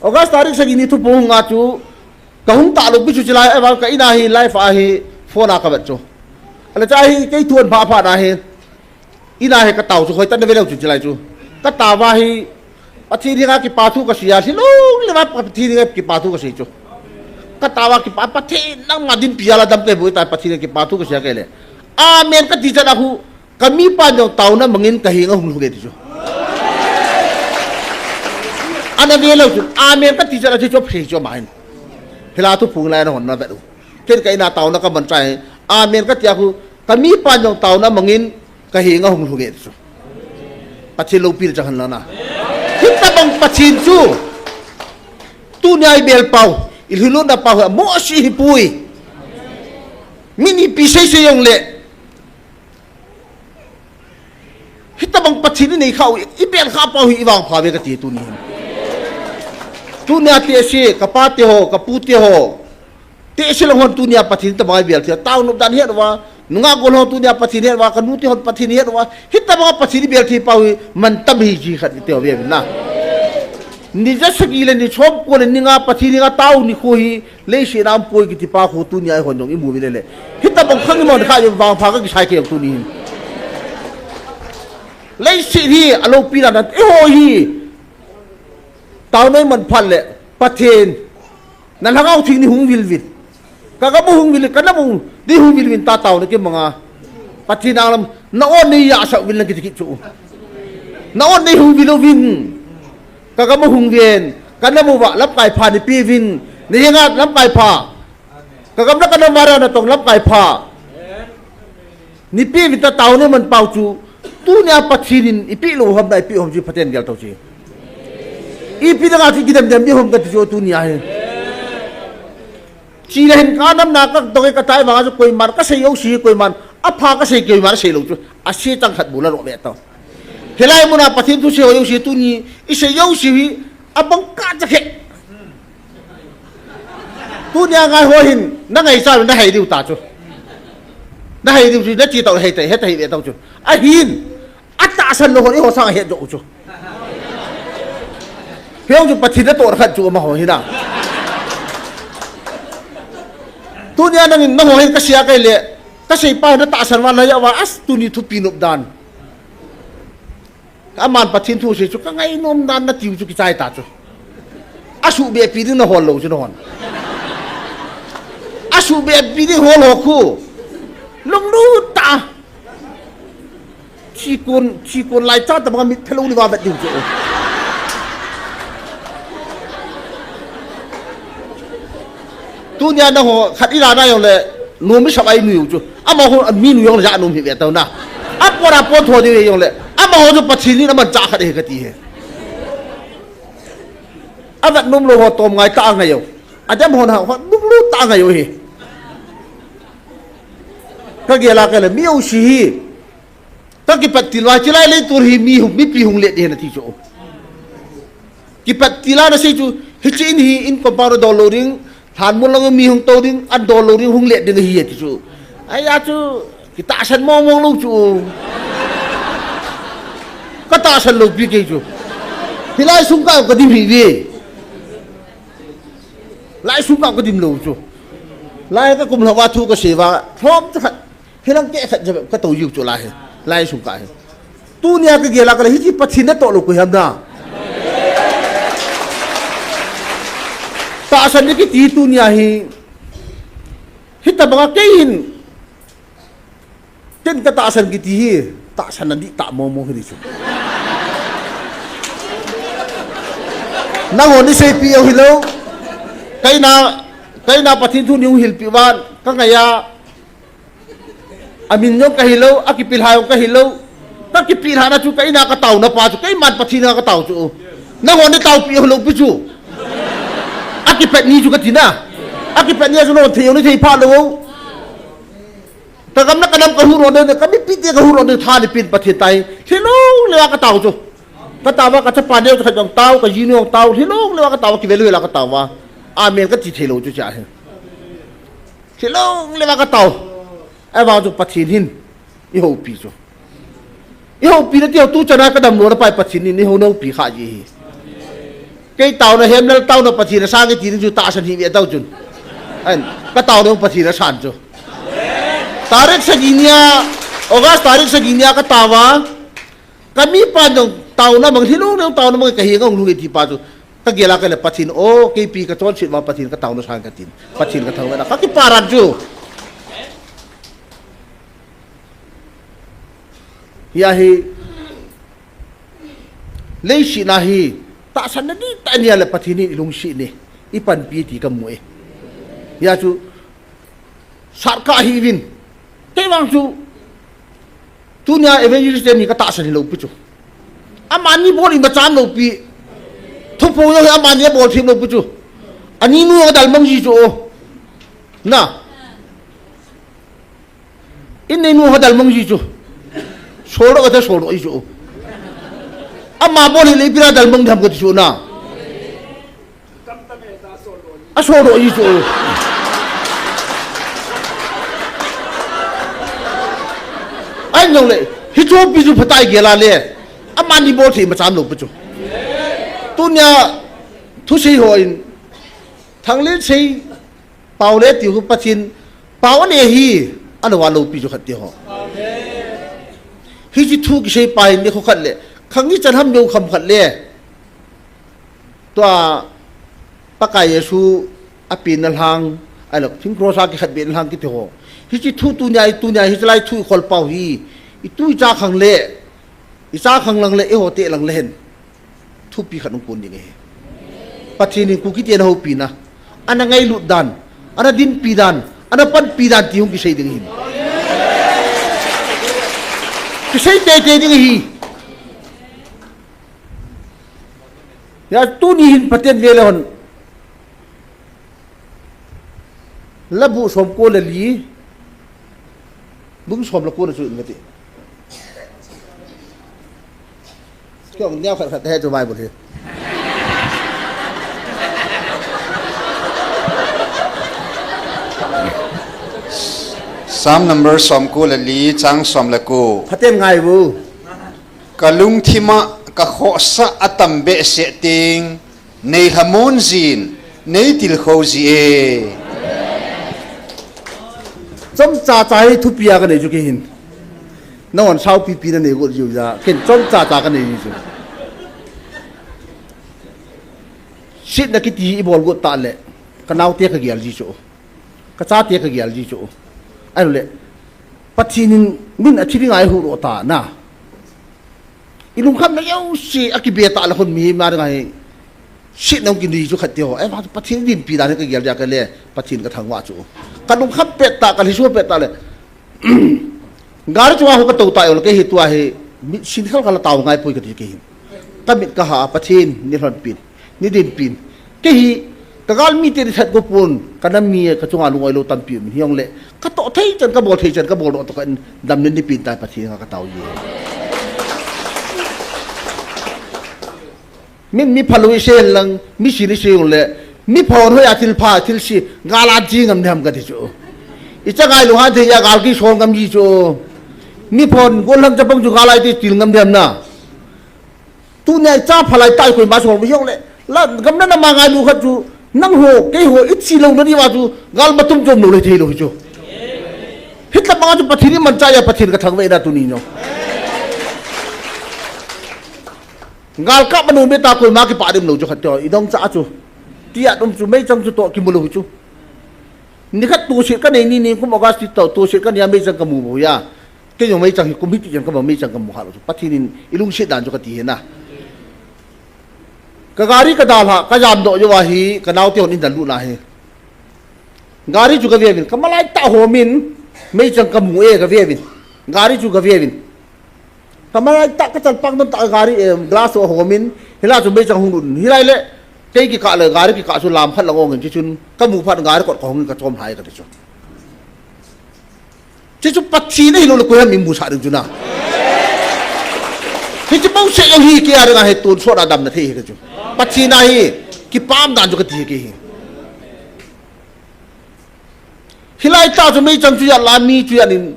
August tarik sagi ni thuphong hung a chu. Kahung talou pi chu chilai, ahivang ka in a hi live a hi phone a kavet chu. Ahile chua hi kei thu ahin phah phat na hi. In a hi katao chu hoitah in navelou chu chilai chu. Katao va hi Pathen henga kipa thu kasei a, hilou le va Pathen henga kipa thu kasei chu. Katao va kipa, Pathen nangma dinpi a la dam kei boi ta Pathen henga kipa thu kasei a kei le. Amen kati chan a khu. Kamipa jong taona mangin kahenga hung lhung e ti chu. Ana velou chun, amen kati chan a chu chu phei chu ama hin. Hilai thuphong lai a nahon navet u. Ken ka in a taona kaman chai. Amen kati a khu, kamipa jong taona mangin kahenga hung lhung e ti chu. Pathen loupina chang hen lang na. Hitabang Pathen chu. Tunia ibel pau, ilhilutna pau hi, amosi hipoi. Min ipi seisei jong le. Hitabang Pathen inei khau, ibel kha pau hi ivangpha ve kati tuni hin. Tunia tehse, kapa te ho, kapu te ho. Tehse lang hon tunia Pathen tabang ibel thei. Taonop dan het uva, nungah gol hon tunia Pathen het uva, kanu te hon Pathen het uva. Hitabang Pathen ibel thei pau hi, mantam hi ji khat te ho ve na. Ni ja sagi le ni som ko le ni nga Pathen ni nga tao ni khu hi, Leiset a um poi kiti pa khu tunia eihon jong imu uvin le le. Hitabang khang imon kha jong vangpha kakisai kei jong tuni hin. Leiset hi alopi dan dan eiho hi. Taona iman phat le Pathen. Na lhagao theng ni hung vil vil. Ka gam u hung vil, ka nam u ni hung vil vil ta taona kimang a. Pathen a lam na on nei a sa vil na kiti kit chu. Na on nei hung vil uvin. Ka gam u hung ven, ka nam uva lamkai pha ni pe uvin, ni henga lamkai pha. Ka gam le ka nam uva natong lamkai pha. Ni pe uvin ta taona iman pau chu, tunia Pathen in ipi lou ham na ipi ham chu Pathen gel tau chu. Ipi dang a chu kidem dem di ham kati chu tunia hi. Chi le hin ka nam na ka dong ka tai vang a chu koiman ka sei jouse koiman, apha ka sei koiman sei lou chu. Ase chang khat bu la lo ve tau. Hilai muna Pathen thu sei ho jouse tuni, i sei jouse hi, abang ka cha khe. Tunia ngai ho hin, na ngaicha na hei diu ta chu. Na hei diu chu, na chi tau hei tai, hei tai ve tau chu. Ahin, atahsan lou ho, eiho sang ahet jou chu. Hiong chu Pathen natoh khat chu amaho hina. Tunia nangin nangho hin kasia kei le, kasei pa na tahsan val na ya va, as tuni thupi nop dan. Aman Pathen thu sei chu ka ngainom dan na tiu chu kichai ta chu. Asuhbeh pi ding na hol lou chu na hon. Asuhbeh pi ding hol ho khu. Lunglut ta. Chikon, chikon lai cha ta banga mit phelou ni va vet ding chu. Tunia nangho khat ila na jong le, nom isap a inui u chu. Amaho mi nui jong le ja nom hi ve tau na. Apon apon tho ding jong le. Amaho chu Pathen in amanchah khat ahi kati hi. Avet nom lou ho tom ngai ta ngai u. Adem hon ha, ho nom lou ta ngai u hi. Ka gel a kei le, mi u si hi. Ka kipat til uva, chilai leiset hi mi hung, mipi hung let ding ahi na ti chu. Kipat til a na sei chu, hiche in hi in compound dol lou ding, lhan mun lang mi hung tou ding, an dol lou ding hung let ding ahi ti chu. Ahi a chu, kitahsan mong mong lou chu. Ka tahsan lou pi kei chu. Hilai sung ka ka dim hi ve. Lai sung ka ka dim lou chu. Lai ka kum lhava thu ka sei uva, lhom chu khat. Hilang keh khat jep ka tou jiu chu lai hi. Lai sung ka hi. Tunia ka gel a ka le hiche Pathen natoh lou koi ham na. Tahsan ni kiti tunia hi. Hitabanga kei hin. Ken ka tahsan kiti hi. Tahsan na di ta mo mo hi di chu. Nangho ni seipi u hilou. Kei na, kei na Pathen thu ni hung hilpi uva. Ka ngai a. Amin jong ka hilou, akipilha jong ka hilou. Ka kipilha na chu ka in a ka tao na pa chu, keiman Pathen a ka tao chu. Nangho ni taopi hilou pi chu. Akipet ni chu ka ti na. Akipet ni a chu nangho thei jong ni thei pha lou. Ka gam na ka nam ka hu ro de, ka mipi te ka hu ro de, tha ni pin Pathen tai. Hilou le ka tao chu. Ka tao va ka chapa neo chu ka jong tao, ka ji neo tao, hilou le ka tao, ki value la ka tao va. Amen ka ti thei lou chu cha hi. Hilou le ka tao. Ahivang chu Pathen hin. I houpi chu. I houpi na ti ho tu chana ka damlou na pai Pathen in i hou houpi kha ji hi. Kei taona hemlal taona Pathen a sang kiti ding chu tahsan hi ve tau chun. An, ka taona Pathen a san chu. Tarik sagi nia, August tarik sagi nia ka tao va. Ka mipa jong taona mang hilou neo taona mang ka hi ngong lung e ti pa chu. Ka gel a ka le Pathen o, keipi ka chonset va Pathen ka taona san ka tin. Pathen ka thangvah na ka kiparan chu. Hia hi, leiset na hi, tahsan na di ta nia le Pathen in i lungset ni, i panpi ti ka mu e. Hia chu, sat ka hi vin. Kei vang chu, tunia evangelist ni ka tahsan hilou pi chu. Amani bol i macham lou pi. Thuphon jong hi amani bol thim lou pi chu. Ani nu ka dalmang ji chu. Na. In nei nu ha dalmang ji chu. Solo ka ta solo i chu. Ama bol hi le pira dalmang dham ka ti chu na. A solo i chu. Ai nong le. Hi chu pi chu phatai gel a le. Amani bol thei macham lou pi chu. Tunia thusei ho in. Thanglen sei. Pao le ti hu Pathen, pao ne hi, ana va lou pi chu khat ti ho. Hiche thu kisei pa hin ni khu khat le, khang ni chan ham yo kham khat le. Tua, Pakai Jesu, a pi na lhang, a lok, thing cross a ki khat be na lhang kiti ho. Hiche thu tunia, tunia, hiche lai thu i khol pao hi, i tu i cha khang le, i cha khang lang le, i ho te lang le hen. Thupi khat hung kon ding ahi. Pathen in Kuki te ana houpi na. Ana ngailut dan. Ana dinpi dan. Ana panpi dan ti hung kisei ding ahi. Kisei teitei ding ahi. Ya tuni hin Pathen ve le hon. Labu som ko le li. Bung som le ko na chu in kati. Kei ong neo khat khat he chu Bible hi. Psalm number somko le li, chang som le ko. Phaten ngai vo. Ka lungthim a ka khohsah atam behseh teng, nei lhamon jin, nei tilkhou ji e. Chomcha cha hi thupi a ka nei chu kei hin. Nangho saupi pi na nei got jiu ja. Ken chomcha cha ka nei ji chu. Sitna kiti i bol got ta le, ka naote ka gel ji chu. Ka chate ka gel ji chu. Ahile, Pathen in min a thi ding a eihuhdoh ta na. I lungkhamna jouse a kibe ta le khun mihem a ding a hi. Sitna hung kinei chu khat te ho. Ahivang Pathen i dinpi dan hi ka gel dia ka le, Pathen ka thangvah chu. Ka lungkham pet ta, ka lhiso pet ta le. Gari chunga ho ka tou ta jong le kei hi tua hi, mi sin khel khel a tao ngai poi ka ti kei hin. Ka mit ka ha a, Pathen, nei lhonpin, nei dinpin. Kei hi, ka galmi te ni that ko pon, ka nam mi ka chunga lung-oi lou tampi um in hijongle, ka toh thei chan, ka bol thei chan, ka bol doh tokah in, damna nei pin tai Pathen a ka tao ji. Min mi phalou i sei hen lang, mi sin i sei jong le, mi phalou hoi a thil pha, thil se, gal a che ngam dem ka ti chu. I cha ngai lou han thei a gal kisol ngam ji chu. Mi phalou gollhang chapang chu gal a i ti til ngam dem na. Tunia i cha phalou tai koima song mi jong le, la, gamna na ma ngai lou khat chu, nangho, keiho, i che louna diuva chu, gal matum chom lou le thei lou hi chu. Hitobang a chu Pathen i manchah a Pathen ka thangvah e na tuni jong. Gal kap ma nu me ta koima kipah dem lou chu khat te ho, i dong cha chu. Tia um chu meichang chu toh kimu lou chu. Nikhat toset ka nei ni, nikum August ti toh, toset ka nei a meichang ka mu bou a. Kei jong meichang hi kum hiti jen ka mu, meichang ka mu kha lou chu. Pathen in i lungset dan chu ka ti hi na. Ka gari ka dalha, ka jamdoh jou a hi, ka naote hon in dan lut na hi. Gari chu ka ve uvin, ka malai tah hom in, meichang ka mu e ka ve uvin. Gari chu ka ve uvin. Ka malai tah ka chalpang don tah gari, eh, glass ho hom in, hilai chu meichang hung lut in. Hilai le, kei kikah le, gari kikah chu lam khat lang ong in, chuchun ka mu phat gari kot ka hong in ka chom lhai ka ti chu. Chuchu Pathen ahilou le koi ham i musah ding chu na. Hiche bouseh jong hi kei a ding a hi tonsot a damna thei hi ka chu. Pathen a hi, kipah dan chu ka ti hi kei hi. Hilai tah chu meichang chu jat la mi chu jat in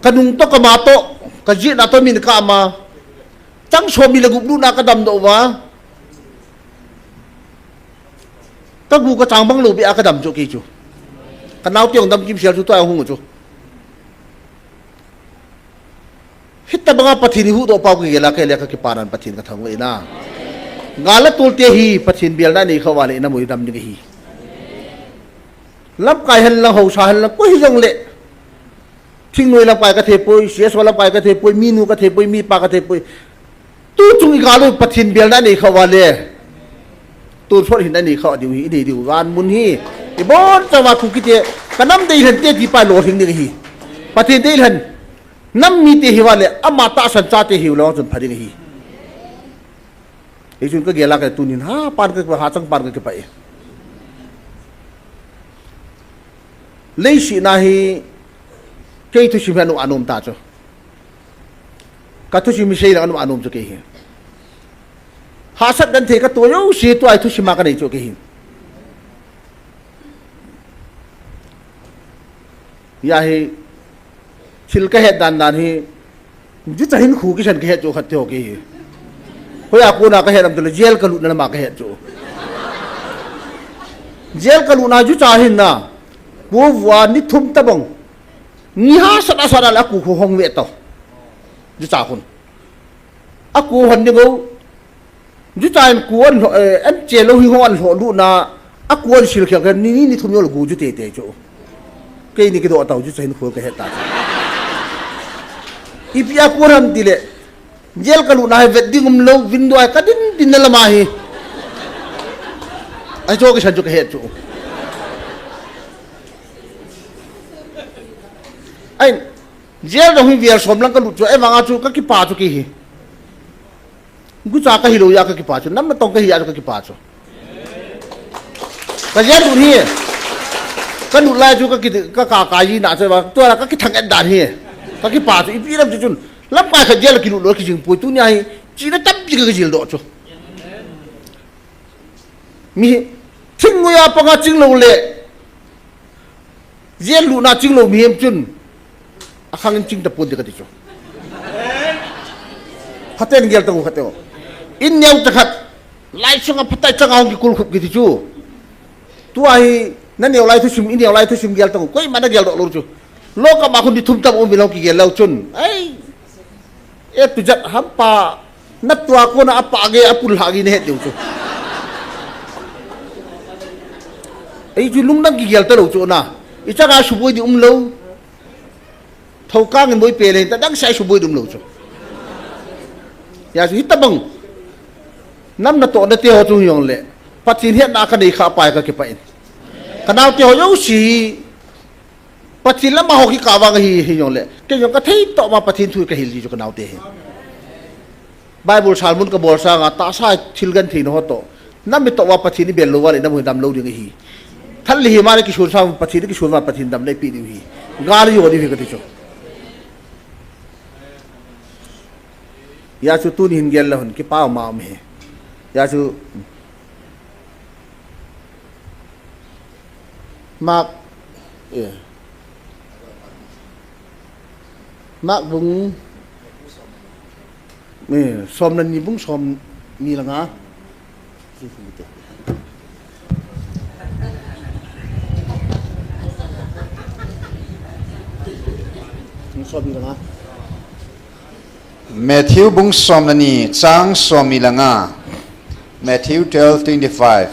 ka nung toh ka ma toh, ka jetna toh min ka ma. Chang som ni le gup lutna ka damdoh uva. Ka gu ka chang bang lou beh a ka dam chu kei chu. Ka naote jong dam kimsel chu tua hung chu. Hitobang a Pathen i huhdoh pau ka gel a ka le ka kipah nan Pathen ka thangvah e na. Gal a tol te hi Pathen belna nei khah uva le i nam u i dam ding ahi. Lamkai hen lang, haosa hen lang, koi hi jong le. Thingnoi lamkai ka thei poi, C S O lamkai ka thei poi, minu ka thei poi, mipa ka thei poi. Tuchung i gal u Pathen belna nei khah uva le. Tonsot hin a nei khah diu hi, i nei diu van mun hi. I boncha uva Kuki te, ka nam deilhen te ti pa lolhing ding ahi. Pathen deilhen. Nam mite hiuva le, ama tahsan chate hiu le chun pha ding ahi. Hichun ka gel a ka tunin ha pan ka, ha chang pan ka kipah e. Leiset a hi kei thusim hi anu anom ta chu. Ka thusim hi sei lang anu anom chu kei hi. Hahsat genthei ka to jouse tua hi thusim a ka nei chu kei hi. Hia hi, thil ka het dan dan hi, jucha hinkho kisan ka het chu khat te ho kei hi. Hoiya kona ka het ham tile jail ka lutna lama ka het chu. Jail ka lutna jucha hin na, kua vua ni thum tobang, ni hahsat a sat a le a ku khu hong ve to. Jucha hun. A ku hon ding o, Jucha in ku an lho, eh, an che lou hi ho an lho lutna, a ku an sil khel khen ni, ni, ni thum jong le gu ju tei tei chu. Keini kidoh tau jucha hinkho ka het ta chu. Ipi a ku an ham tile, jail ka lutna hi vet ding um lou, window a ka din din na lama hi. Ahi chu kisan chu ka het chu. Ahin, jail dong hi vel som lang ka lut chu, ahivang a chu ka kipah chu kei hi. Gucha ka hilou a ka kipah chu, nam natong ka hi a chu ka kipah chu. Ka jail lut hi. Ka lut lai chu ka ki, ka, ka, ka ji na chu ba, tua la ka kithang et dan hi. Ka kipah chu, ipi lam chu chun. Lamkai khat jail kilut lou kijing poi tunia hi, chihna tampi ka kijil doh chu. Mi, thingnoi a panga ching lou le. Jail lutna ching lou mihem chun akhang in ching tapon ding kati chu. Phaten gel tau khat teu. In neo ta khat, lai sunga phatai changa hung kikul khup kiti chu. Tua hi, na neo lai thusim, i neo lai thusim gel tau, koima na geldoh lou chu. Loka ma khun ni thum tam um in hung kigel lou chun. Ai, A to Z hampa, na tua kona apa ge, apul ha ge na het diu chu. Ei chu lungdang kigel talou chu na. I changa suboi ding umlou. Thokang in boi pe le, ta dang sai suboi ding umlou chu. Hijeh chu hitabang. Nam natohna te ho chu hijongle. Pathen hetna kanei kha pai kakipah in. Kanao te ho jouse hi. Pathen lama ho kikah vang ahi, hijongle. Kei jong kathei toh ma Pathen thu kahil ji chu kanao te hi. Bible sermon kabol sanga tahsa thil genthei na ho toh. Nam i toh uva Pathen i bel lou uva le nam hi damlou ding ahi. Thal le hima le kisun sang Pathen, kisun uva Pathen damna eipeh diu ahi. Gal i jo diu ahi kati chu. Hijeh chu tuni hin gel le hon kipah ma um ahi. Hijeh chu Mark, eh. Mark bung, eh, som le ni bung som ni le nga. Bung som ni le nga. Matthew bung som le ni, chang som ni le nga. Matthew twelve twenty-five.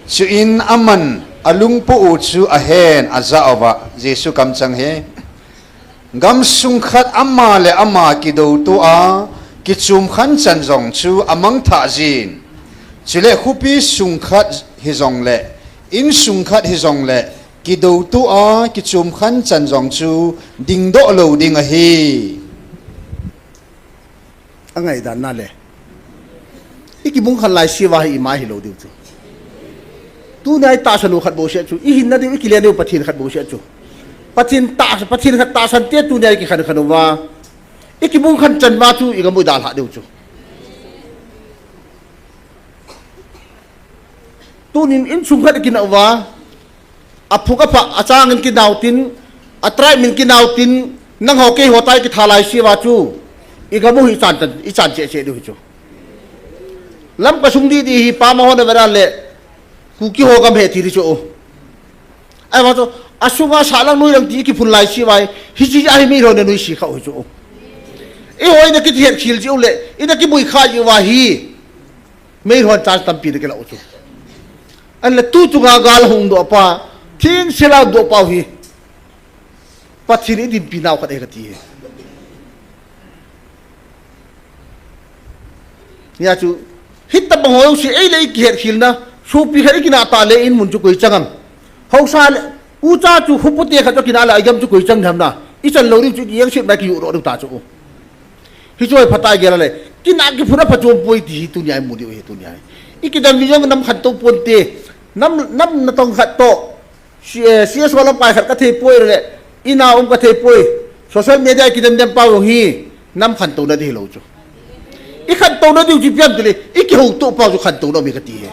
Chuin aman alungpo u chu ahen ajah uva, Jesu kamchang hi. Gamsung khat ama le ama kidouto a, kichom khan chan jong chu amangthah jin. Chule khopi sung khat hijongle, insung khat hijongle, kidouto a, kichom khan chan jong chu dingdoh lou ding ahi. Angaidan na le. I kibung khan laise uva hi ima hilou diu chu. Tunia i tahsan u khat bou seh chu. I hinna diu, i kile diu Pathen khat bou seh chu. Pathen tah, Pathen khat tahsan te tunia i kikhen khen uva. I kibung khan chan uva chu i gam u i dalhah diu chu. Tunin insung khat i kinah uva. Aphu apha, achang in kinao tin, a tribe in kinao tin, nangho keiho tai kitha laise uva chu, i gam u hi i chan tan, i chan cheh cheh diu hi chu. Lamka sung didi hi pama hon a vera le, Kuki ho gam hi ti di chu. Ahivang chu, asunga sa lang noi lang ti kiphun laise uva, hiche a hi mi ho na nuisi kha u hi chu. Eiho i na kihet khel jiu le, i na kibui kha jiu va hi. Meihon chance tampi na kila u chu. Ahinla tu chunga gal hung doh pa, thing sela doh pa hi. Pathen in dinpi nau khat e kati hi. Hijeh chu, hitabang ho jouse, ei le i kihet khel na, sopi khat i kinah ta le in mun chu koi chang am. Haosa le, ucha chu khopi te khat chu kinah le, i gam chu koi chang ham na. I chan lou ding chu i kiang sep na kiu ro ding ta chu. Hichu hi phatah a gel le, kinah kiphun a phachom poi ti hi tunia i mu diu hi tunia hi. I kidam ni jong nam khantou ponte, nam, nam natong khat toh, C-, eh, C S O lamkai khat kathei poi le, ina um kathei poi, social media i kidem dem pau hi, nam khantouna di hilou chu. I khantouna diu chu ipi ham tile, i kihoutoh pau chu khantouna um hi kati hi.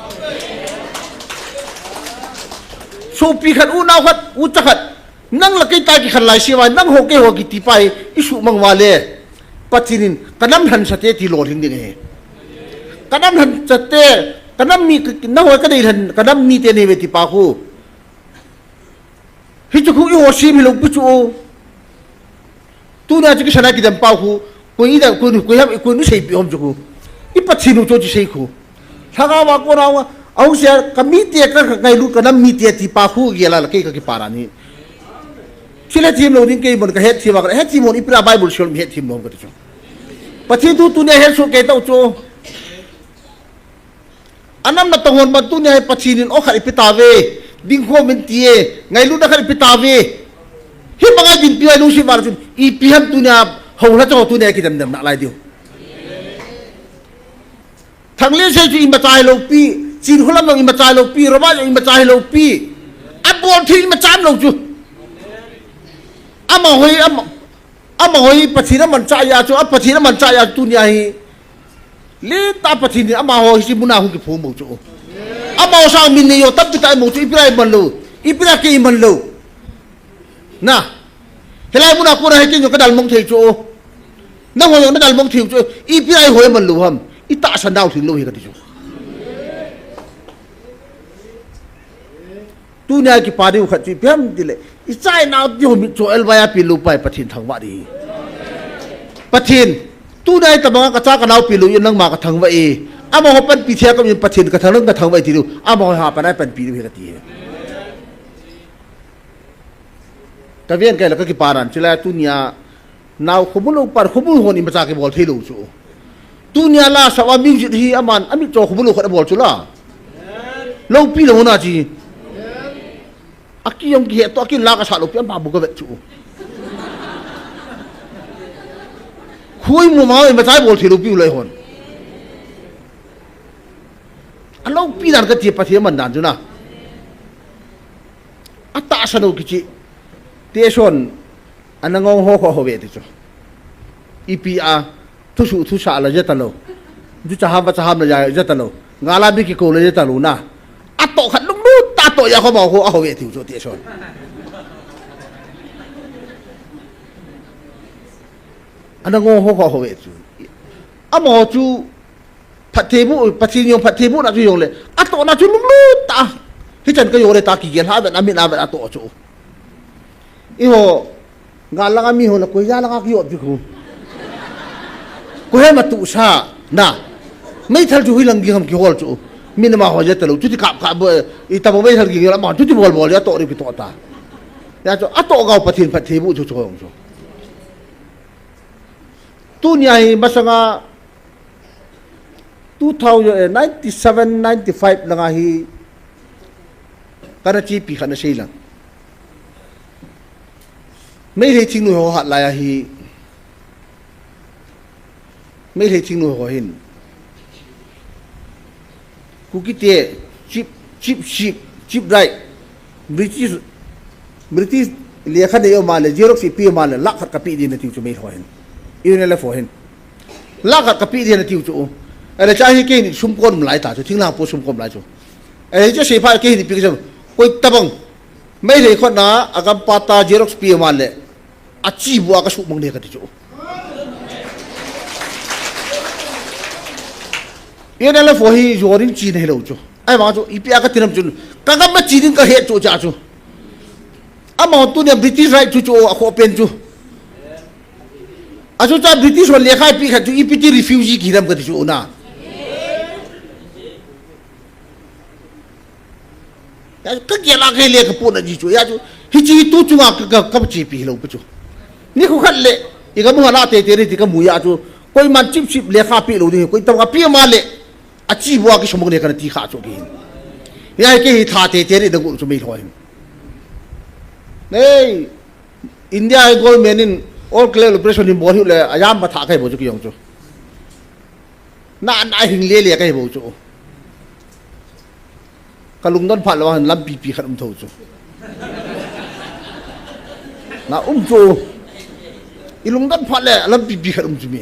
Sopi khat, unau khat, ucha khat, Nang le kei ta kikhen laise uva, nangho keiho kiti pa hi, i suhmang uva le. Pathen in, ka nam lhansate ti lolhing ding ahi. Ka nam lhansate, ka nam mi, nangho ka dei lhan, ka nam mite nei ve ti pa khu. Hichu khu eiho sem hilou pi chu. Tunia chu kisana kidem pau khu. Koi i da, koi, koi ham, koi nu seipi hom chu khu. I Pathen u chu chu sei khu. Lhagao a kona, a hung sia, ka mite ka, ka ngailut ka nam mite ti pa khu gel a la kei ka kipah a ni. Chule thim lou ding kei mon ka het thim a ka, het thim mon ipi a Bible sim mi het thim lou ka ti chu. Pathen thu tunia het soh kei tau chu. A nam natong hon ban tunia hi Pathen in o khat ipi ta ve. Ding khom in ti e. Ngailutna khat ipi ta ve. Hibanga dinpi a lungset val chun. Ipi ham tunia ho la chu tunia kidem dem na lai diu. Thanglen sei chu imacha hilou pi, Chinkholam jong imacha hilou pi, Roma jong imacha hilou pi. Abol thei imacha umlou chu. Amaho hi, ama, amaho hi Pathen amanchah a chu, a Pathen amanchah a tunia hi. Lentah Pathen in amaho hiche muna hung kiphong bou chu. Amaho sang min neiho tampi tah imu chu, ipi a iman lou, ipi a kei iman lou. Na. Hilai muna kona hi ken jong ka dalmong thei chu. Nangho jong na dalmong thei chu. Ipi a i hoi man lou ham. I tahsa nau thing lou hi kati chu. Tunia kipa diu khat chu ipi ham tile, i chainau ti ho mitcho elvai a pil lou pai Pathen thangvah ding. Pathen, tunia i tabanga ka cha ka nau pil lou in nangma ka thangvah e. Amaho panpi thei a ka min Pathen ka thang nang ka thangvah e ti diu. Amaho ha pan a panpi diu hi kati hi. Ka ven kai la ka kipa dan chulai tunia nau khomulou pan khomulou hon imacha kibol thei lou chu. Tunia la sawa music hi aman amitcho khomulou khat abol chu la. Loupi lou na chi. Aki jong kihe to aki la ka sa loupi ama bu ka vet chu. Khui mu ma imacha bol thei loupi ulai hon. Aloupi dan kati Pathen man dan chu na. Atahsa nou kichi. Teson, ana ngong ho ho ho ve ti chu. Ipi a, thusu thusa la jeta lou. Ju cha ham va cha ham la ja, jeta lou. Ngala mi kikou la jeta lou na. Ato khat lunglut tah toh a ho ma ho a ho ve ti chu teson. Ana ngong ho ho ho ve chu. Amaho chu Phattheiboh, Pathen jong phattheibohna chu jong le. Atohna chu lunglut tah. Hichan ka jong le tah kigel ha ven, amit a ven atoh chu. Eiho, gal langa mi ho le, koi ja langa kihol pi khu. Koi he ma tu sa, na. Meithal chu hoilang ging ham kihol chu. Min ama ho ja ta lou, chuti kap kap bo, i ta bo meithal ging la ma, chuti bol bol, atoh ri kitoh ta. Hijeh chun, atoh gau Pathen phattheiboh chu chu jong chu. Tunia hi masanga two thousand, eh, ninety seven, ninety five langa hi kana chepi khat na sei lang. Meitei thingnoi ho hat lai a hi. Meitei thingnoi ho hin. Kuki te, cheap, cheap, cheap, cheap right. British, British lekha nei um a le, Xerox ipi um a le, lakh khat kapeh ding nati chu Meitei ho hin. U N L F ho hin. Lakh khat kapeh ding nati chu. Ahile cha hi keini sum kon um lai ta chu, thinglhang po sum kon um lai chu. Ahile cha sei pha keini pi ka chu. Koi tabang. Meitei khut na, agam pa ta Xerox pe um a le. Achi bua ka suhmang de kati chu. U N L F ho hi jorin chi na hilou chu. Ahivang chu, ipi a kati nam chun. Ka gam ma chi ding ka het chu cha chu. Amaho tunia British right chu chu akhoh pen chu. Achu cha British ho lekha ipi khat chu ipi ti refugee kihi nam kati chu na. Hijeh chun ka gel a ka le ka pona ji chu. Hijeh chun hiche tu chunga ka, ka, ka chepi hilou pi chu. Nikho khat le, i ka mu hala te te ni ti ka mu a chu. Koiman cheap cheap lekha pe lou ding, koi tabang pe um a le. Achi bua kisumang le kana ti kha chu kihin. Hijeh chun kei hi tha te te ni da gu chu Meitei ho hin. Nei, India government in all clear operation hin bol hi le, ayam ba tha kai bo chu kei jong chu. Na, na hing le le kai bo chu. Ka lungdon phat lou a hin lampi pi khat um tho chu. Na um chu. I lungdon phat le lampi pi khat um chu mi.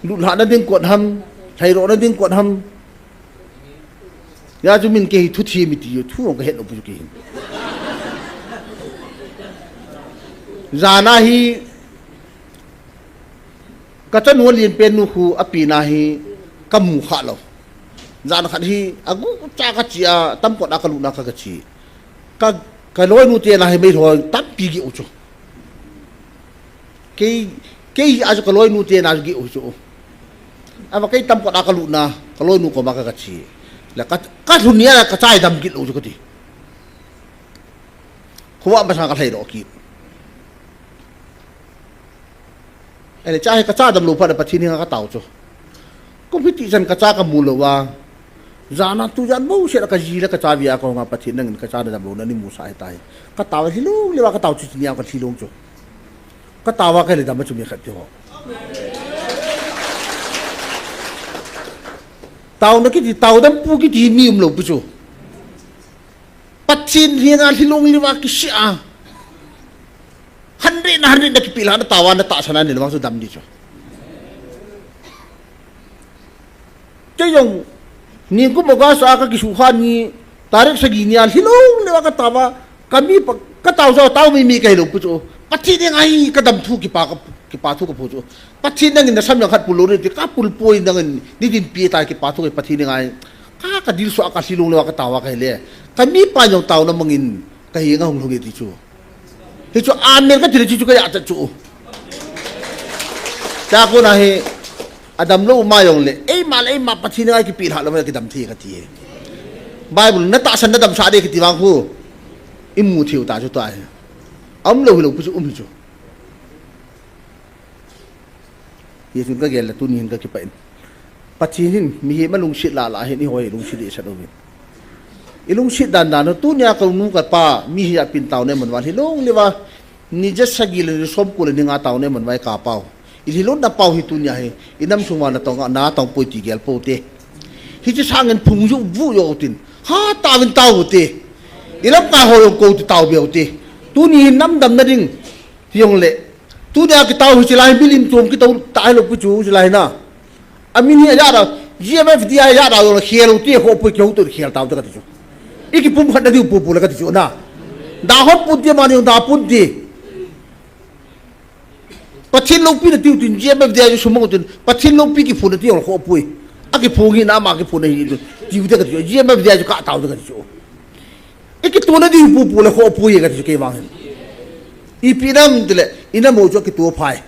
Lutlhah na ding kot ham, lhairo na ding kot ham. Hijeh chun min kei hi thu thi mi ti, thu ka het lou pu kei hin. Jana hi Ka chanu alen pen nu khu api na hi ka mu kha lou. Jan khat hi agu cha ka chi a, tam kot a ka lut na ka, ka chi. Ka, ka loinu te na hi mei lhoi tampi gih u chu. Kei, kei a chu ka loinu te na gih u chu. Ava kei tam kot a ka lut na, ka loinu koma ka, ka chi. La ka, ka lhun nia ka chai dam gih lou chu ka ti. Khuva masang ka lhai lou kit. Ele cha hi ka cha damlou phat le Pathen henga ka tao chu. Kum hiti chan ka cha ka mu lou a. Jana tu jan bou se la ka ji le ka cha via ka hung a Pathen nangin ka cha na damlou na nei mu sa ahi tai. Ka tao lhilung le va ka tao chu nia ka lhilung chu. Ka tao a ka le dam chu mi khat ti ho. Tao na kiti tao dam pu kiti mi um lou pu chu. Pathen henga lhilung le va kisih a. Hundred na hundred na kipilha na tao a na tahsan a nei le vang chu dam di chu. Kei jong, nikum August a ka kisu kha ni, tarik sagi nia lhilung le va ka tao a, ka mi pa, Ka tao jo, tao mi mi ka hilou pu chu. Pathen ngai ka dam thu kipa ka, kipa thu ka phu chu. Pathen nangin na sam yang khat pul lou ni ti ka pul poi nangin ni din pi ta kipa thu ka Pathen ngai. Ka, ka dil so ka silung le ka tao ka hile. Ka mi pa jong tao na mangin ka hi nga hung hung ti chu. Hi chu amen ka ti le chu ka ya ta chu. Ta ko na hi. Adam lou ma jong le, eima le eima Pathen ngai kipi lha lou ma kidam thei ka ti. Bible na tahsan na damsah de kiti vang khu. I mu thei u ta chu ta hi. Um lou hilou pu chu um hi chu. Hi chun ka gel le tuni hin ka kipah in. Pathen hin mihem a lungset lah lah hin eiho hi lungset dehset uvin. I lungset dan dan u tunia ka nu ka pa mi hi a pin tao ne man val hi long le va. Ni ja sagi le ni som ko le ni nga tao ne man vai ka pau. I hilou na pau hi tunia hi. I nam sung va na tong na tong poi ti gel po te. Hi chi sangin phung ju vu yo tin. Ha tao vin tao te. I lam ka ho yo ko ti tao beu te. Tuni hi nam dam na ding. Ti jong le. Tunia ki tao hi chi lai milim chom ki tao ta lou pu chu chi lai na. A min hi a ya da, G M F D I a ya da, yo la khel u ti, ho pui ki ho tu khel tao ta ka ti chu. I ki pum khat na diu pu pu la ka ti chu na. Da hon pun ti ma ni da pun ti. Pathen loupi na tiu tin G M F D I chu sumang tin. Pathen loupi ki phu na ti ho pui. A ki phu ngi na ma ki phu na hi tu. Tiu te ka ti chu. G M F D I chu ka tao ta ka ti chu. I ki tu na diu pu pu la ho pui ka ti chu ke vang hin. I pi nam ti le, i nam ho chu ki tu phai.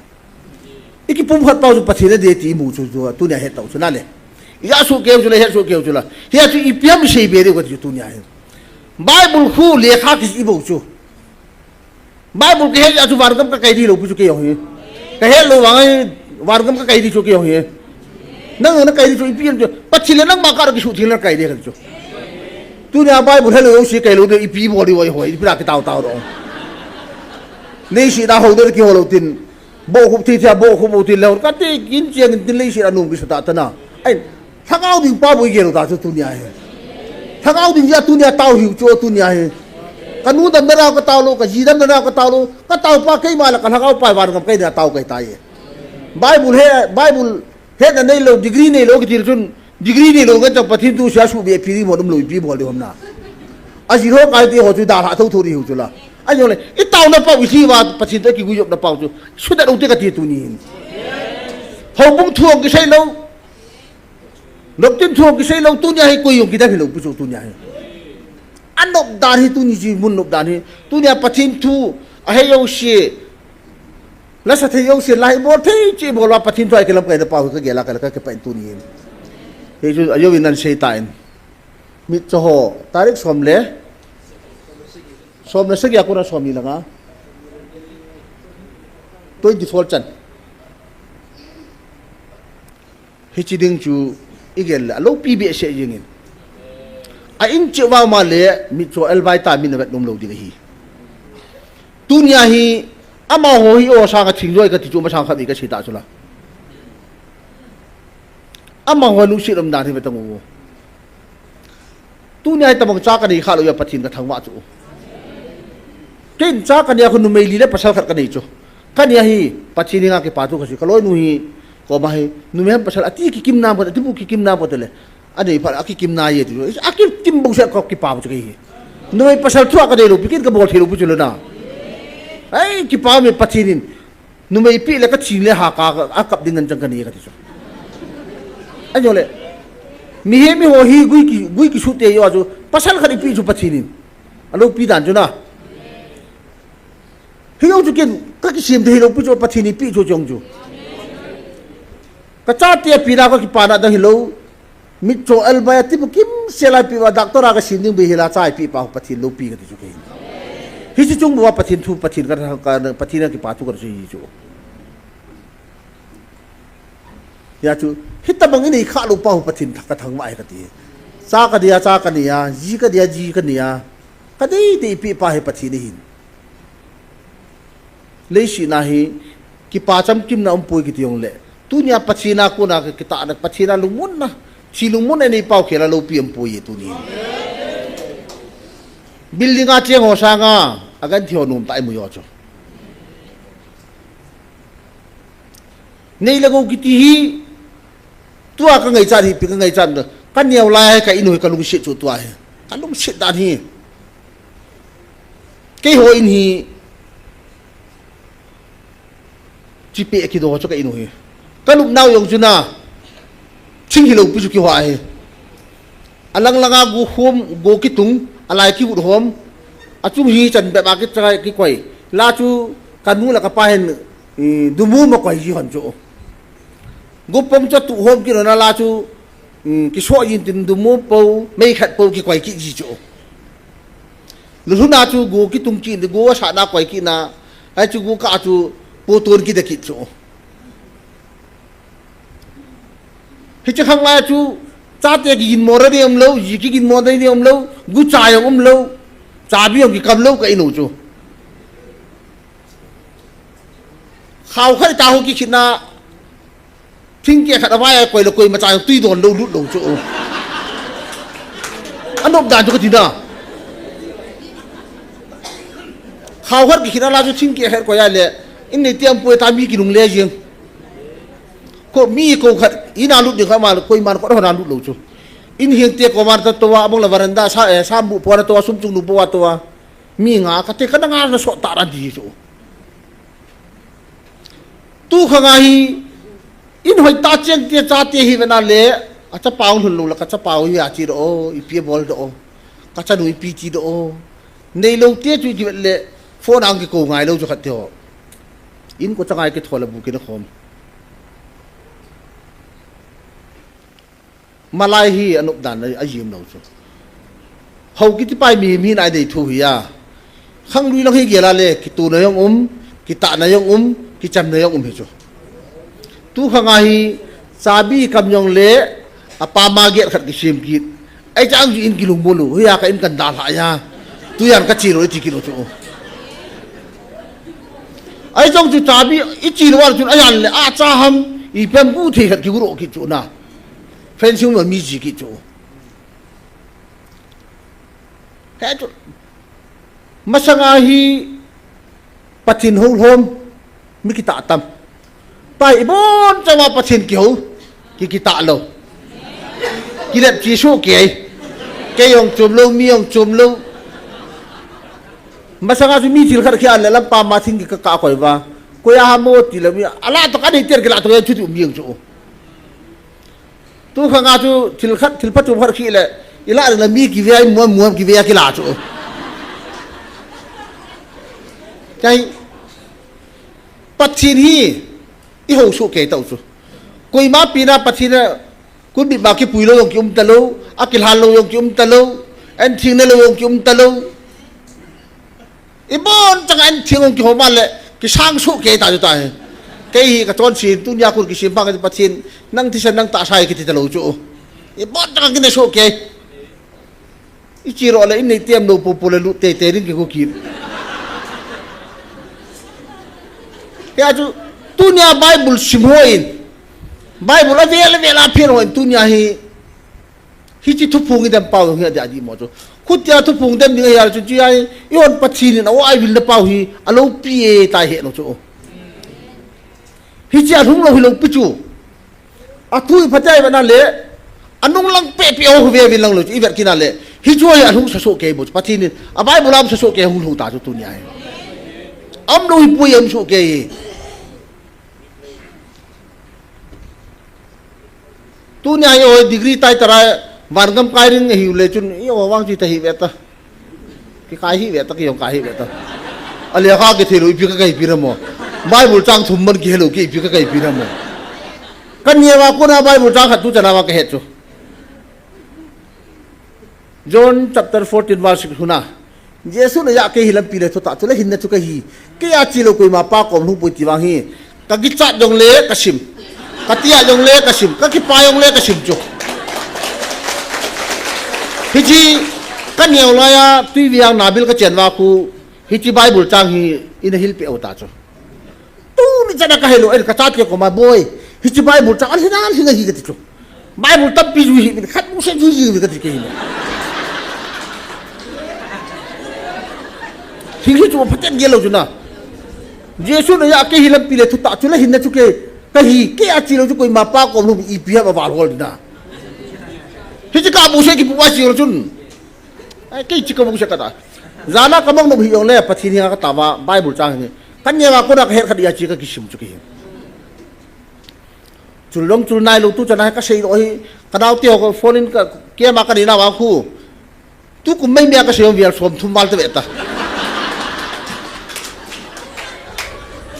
I kipum khat pau chu Pathen a dei ti i mu chu chu, tunia het tau chu na le. I ja su keu chu le, het su keu chu la. Hia chu ipi ham i sei be deu ka ti chu tunia hi. Bible khu lekha ki i bou chu. Bible ka het a chu vangam ka kai di lou pu chu kei jong hi. Ka het lou vang ai, vangam ka kai di chu kei jong hi. Nang na kai di chu ipi ham chu. Pathen le nangma ka ra ki su thil na kai di ka ti chu. Tunia Bible helou si kai lou de ipi bol di wai hoi, ipi la ki tao tao do. Nei si da ho de ki ho lou tin. Bo khup thi thia, bo khup u thi leu, ka ti kin chiang in tin lei si anung ki sa ta ta na. Ai, lhagao ding pa boi gel ta chu tunia hi. Lhagao ding ja tunia tao hiu chu tunia hi. Ka nu dam na ka tao lou, ka ji dam na ka tao lou, ka tao pa keima la ka lhagao pa van ngam kai na tao kai ta ye. Bible he, Bible he na nei lou, degree nei lou ki ti chun, degree nei lou ka chang Pathen thu sia su be pi ri mo dum lou pi bol de hom na. A ji ho kai ti ho chu da lha tho tho ri hu chu la. A jong le, i tao na pau i thi va Pathen te ki gui jop na pau chu. Su da lou te ka ti tunin. Houbung thu ki sei lou. Doctrine thu ki sei lou tunia hi koi jong ki da hi lou pu chu tunia hi. A nop dan hi tuni ji mun nop dan hi. Tunia Pathen thu a he yo si. La sa thei yo si lai bol thei chi bol va Pathen thu a ki lam kai na pau ka gel a ka la ka ke pa in tunin. He chu a yo in nan sei ta in. Mitcho ho, tarik som le, som le sagi a kona som ni langa. Twenty-four chan. Hichi ding chu i gel le, a loupi behseh jing in. A in cheh vang ma le, mitcho elbai ta min a vet nom lou ding ahi. Tunia hi, amaho hi o sanga thing joi ka ti chu ma sang khat i ka sei ta chu la. Amaho nu si lom dan hi ve tang u. Tunia hi tabang cha ka nei kha lou ya Pathen ka thangvah chu. Ken cha ka nei a khu numei li le pasal khat ka nei chu. Ka nei a hi Pathen nga kipa thu ka si ka loi nu hi ko ma hi numei ham pasal a ti kikim nam ka ti bu kikim nam ka te le. A nei pha a kikim na ye ti. A kikim bu se ka kipa chu ke hi. Numei pasal thu a ka nei lou pi ken ka bol thei lou pu chu lo na. Ai kipa me Pathen in. Numei pi le ka thing le ha ka, a kap ding ngan chang ka ni ka ti chu. A jo le. Mi he mi ho hi gui ki, gui ki su te yo a chu. Pasal khat i pi chu Pathen in. A loupi dan chu na. Hi yo chu ken, ka ki sim te hi lou pi chu Pathen i pi chu chong chu. Ka cha te pi na ka ki pa na dang hi lou. Mitcho elbai a ti bu kim se lai pi va doctor a ka sin ding be hi la chai pi pa Pathen loupi ka ti chu ke. Hi chu chung bu va Pathen thu Pathen ka, ka, Pathen a kipa thu ka chu hi chu. Ya chu, hi tabang i nei kha lou pa Pathen ka thangvah ka ti. Cha ka dia cha ka nia, ji ka dia ji ka nia. Ka dei dei pi pa hi Pathen hin. Leiset na hi, kipa chamkim na um poi ki ti jong le. Tunia Pathen a kona ka kita na Pathen a lungmon na. Chi lungmon a nei pau khel a loupi um poi e tuni. Building a cheng ho sanga, a gan thi ho nom ta i mu yo chu. Nei le go ki ti hi, Tua ka ngaichat hi, pi ka ngaichat na. Ka neo lai ka in u hi ka lungset chu tua hi. Ka lungset dan hi. Keiho in hi, chipe kido chu ka in u hi. Ka lupnau jong chu na, thing hilou pi chu kiho ahi. Alang langa go hom, go kitung, alai kihut hom. Achung hi chan bep a kichai kikoi. La chu kanu le kapa hin, i, dumum akoi ji hon chu. Go pom chu tu hom kilona la chu, um, kiso jin tin dumum po, mei khat po kikoi kit ji chu. Lulhuna chu go kitung kit, go asana koi kit na, ai chu go ka chu po ton kit kit chu. Hiche khang lai chu, chate kiginmo ding umlou, ji kiginmo ding umlou, gucha jong umlou, chabi jong kikam lou ka in u chu. Khao khat ta ho kikhit na, thingkeh khat avai a koi le koimacha jong tui don lou lut lou chu. Anop dan chu kati na. Khao khat kikhit na la chu thingkeh khat koi a le, in nei tiam poi ta mi kinungle jing. Ko mi ko khat, in a lut ding kha ma, koiman ko hon a lut lou chu. In heng te ko man ta to a, abang la veranda sa, eh, sambu po na to a, sum chung lu po a to a. Mi nga kate kana nga na so ta ran ti chu. Tu khang a hi, in hoi ta cheng te chate hi vena le, achapa u lhun lou la, kachapa u hi a chi do o, ipi bol do o. Kachanu ipi chi do o. Neilou te chu kivet le, phone a kiko ngai lou chu khat te ho. In ko changai kithol a bu kina khom. Malai hi anop dan a, ajim lou chu. Hou kiti pai mi, mi nai dei thu hi a. Khang lui lang hi gel a le, kituna jong um, kitahna jong um, kichamna jong um hi chu. Tu khang a hi, chabi kam jong le, apa ma gel khat kisem kit. Ai chang ju in kilung bolu, hi a ka in kan dalha a. Tu jan ka chi lou ti kit lou chu. Ai chang chu chabi, i chi lou a chun, ai jan le, a cha ham, i pem bu thei khat kigu ro kit chu na. Fencing ma mi ji kit chu. He chu. Masanga hi Pathen hou lhom mi kitah tam. Pai ibon chawa Pathen kihou. Ki kitah lou. Kilet chi su kei. Kei jong chom lou, mi jong chom lou. Masanga chu mi thil khat khia le lampa ma thing ki ka, ka koi va. Koi a hamo ti le mi. Ala to ka nei ter kila to ya chu tu mi jong chu. Tu khang a chu thil khat, thil pha chu khat khi le, i la le mi kive a, i muam muam kive a kila chu. Chai, Pathen hi, i hou soh kei tau chu. Koima pina Pathen a, kun bit ma kipui lou jong ki um ta lou, a kilhan lou jong ki um ta lou, en thing na lou jong ki um ta lou. Ibon chang a in thing ong kihom a le, kisang soh kei ta chu ta hi. Kei hi ka chonse, tunia kun kisem pha ka Pathen, nang thisan nang tahsa hi kiti ta lou chu. Ibon chang a kine soh kei. I chi ro le, in nei tiam lou popo le lut teitei ding kigo kit. Hia chu, tunia Bible sim ho in. Bible a vel a vel a phen ho in, tunia hi. Hichi thuphung i dem pau hi a dia di mo chu. Khutia thuphung dem ding a hia chu chi ai, i hon Pathen in a o ai vil na pau hi, a lou pi e tai he no chu. Hichi a lhung lou hi lou pi chu. A thu i phatai ba na le, a nung lang pe pe o ve vil lang lou chu, i vet kina le. Hi chu hi a lhung sa so ke bo chu. Pathen in, a Bible lam sa so ke hung lhung ta chu tunia hi. Am lou hi pui am so ke hi. Tunia i o degree tai tara vangam kai ring hi le chun i o vang chi ta hi ve ta. Ki kai hi ve ta, ki jong kai hi ve ta. A le kha ki thei lou ipi ka kai pi na mo. Bible chang thum man ki helou ki ipi ka kai pi na mo. Ka nia va kona Bible chang khat tu chana va ka het chu. John chapter fourteen verse six huna. Jesu na ja kei hi lampi le thutah chu le hinna chu ka hi. Kei a chi lou koima pa kom lhung poi ti vang hi. Ka kichat jong le ka sim. Ka tia jong le ka sim. Ka kipa jong le ka sim chu. Hichi ka neo la ya tui viang na bil ka chen va khu. Hichi Bible chang hi ina hil pe o ta chu. Tuni chana ka helou, el ka chat ke koma boi. Hichi Bible chang, al hina, al hina hi ka ti chu. Bible tampi ju hi, min khat mu se ju hi, ka ti ke hi. Thing hi chu phaten gel lou chu na. Jesu na ja kei hi lampi le thutah chu le hinna chu ke, ka hi, kei a chi lou chu koima pa kom lhung ipi ham a val hol na. Hichi ka bu se ki bu a chi lou chun. Ai, kei chi ka bu se ka ta. Jana ka mang nop hi jong le, Pathen henga ka tao va, Bible chang hi. Ka neo a kona ka het khat a chi ka kisim chu kei hi. Chul jong chul nailou tu chan a ka sei lou hi, ka nao te ho ka phone in ka, keima ka nei nau a khu. Tukum mai mei a ka sei jong vial som thum val te ve ta.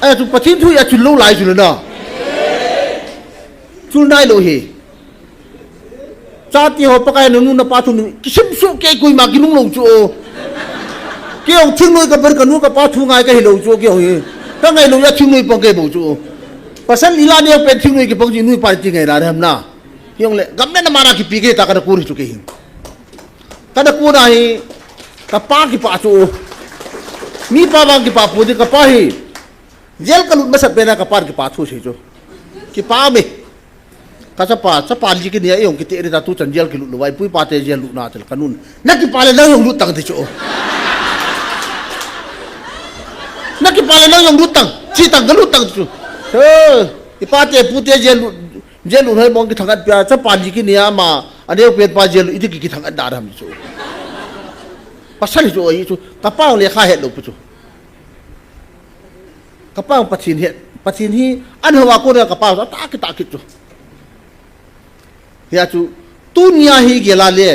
Ahi chu Pathen thu a chul lou lai chu le na. Chul nailou hi. Chate ho Pakai nanu napa thu ni kisim suh kei koima kinung lou chu o. Kei jong thingnoi ka ber ka nu ka pa thu ngai ka hi lou chu o kei jong hi. Ka ngai lou a thingnoi pang kei bou chu o. Pasal ila neo pen thingnoi kipang chi nu pa ti ngai la ham na. Hi jong le gam le na ma na kipi kei ta ka na kun hi chu kei hi. Ka na kun a hi ka pa kipa chu o. Mi pa vang kipa pu di ka pa hi. Jail ka lut masat pen a ka pa kipa thu sei chu. Kipa me. Ka chapa, chapa li kini a jong kiti ri ta tu chan jail kilut lou vai, pu ipa te jail lut na tel ka nun. Na kipa le nang jong lut tang ti chu. Na kipa le nang jong lut tang, chi tang ka lut tang chu. He, ipa te pu te jail lut, jail lut hoi mong kithang at pia, chapa li kini a ma, aneo pen pa jail lut, iti ki kithang at da ram chu. Pasal chu, i chu, ka pa le kha het lou pu chu. Ka pa Pathen hi, Pathen hi, an hawa ko na ka pa, ta ki ta ki chu. Hia chu, tunia hi gel a le.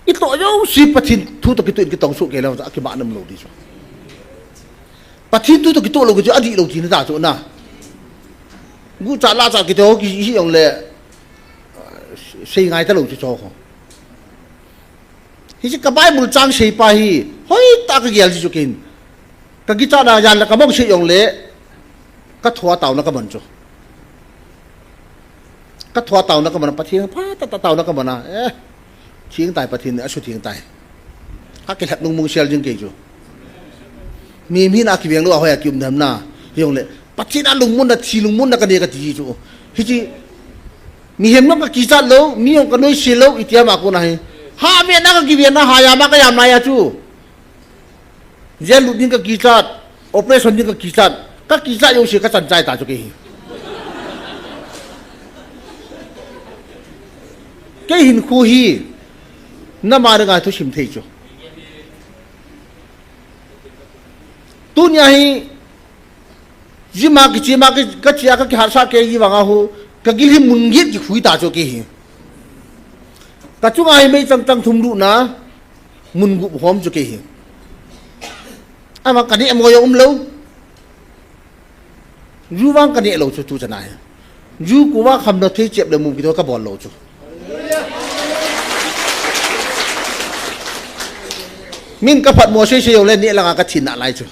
I to jouse Pathen thu to kitoh in kitong soh kei le, a kiman nom lou di chu. Pathen thu to kitoh lou kei chu, adih lou tina ta chu na. Gucha lacha kitoh ki hi jong le, sei ngai ta lou chu chu ho. Hiche ka Bible chang sei pa hi, hoi ta ka gel ji chu kin. Ka kichat na jan la ka mong sei jong le, ka thua tauna ka man chu. Ka thua tauna ka man, Pathen pha ta ta tauna ka man a. Eh, thing tai Pathen, a su thing tai. Ka kilhat nung mung sel jing kei chu. Mi, mi na kiveng lou a hoi a kium nam na. Jong le, Pathen a lungmon na, thi lungmon na ka ne ka ti chu. Hiche, mihem jong ka kichat lou, mi jong ka noise lou, iti a ma ko na hi. Ha, mi na ka kiven na, ha ya ma ka yam na ya chu. Jail lut ding ka kichat, operation ding ka kichat, ka kichat jouse ka chan chai ta chu kei hi. Kei hin khu hi, na ma ringa thusim thei chu. Tunia hi, jima kichima ki, ka chia ka kiharsa kei ji vang a hu, ka gil hi mun git kikhui ta chu kei hi. Ka chunga hi mei chang chang thum lut na, mun gup hom chu kei hi. Ama ka ne mo jong um lou. Ju vang ka ne lou chu tu chana hi. Ju kuva kham na thei chep le mum kitoh ka bol lou chu. Min ka phat mo sei sei jong le ne langa ka thin na lai chu.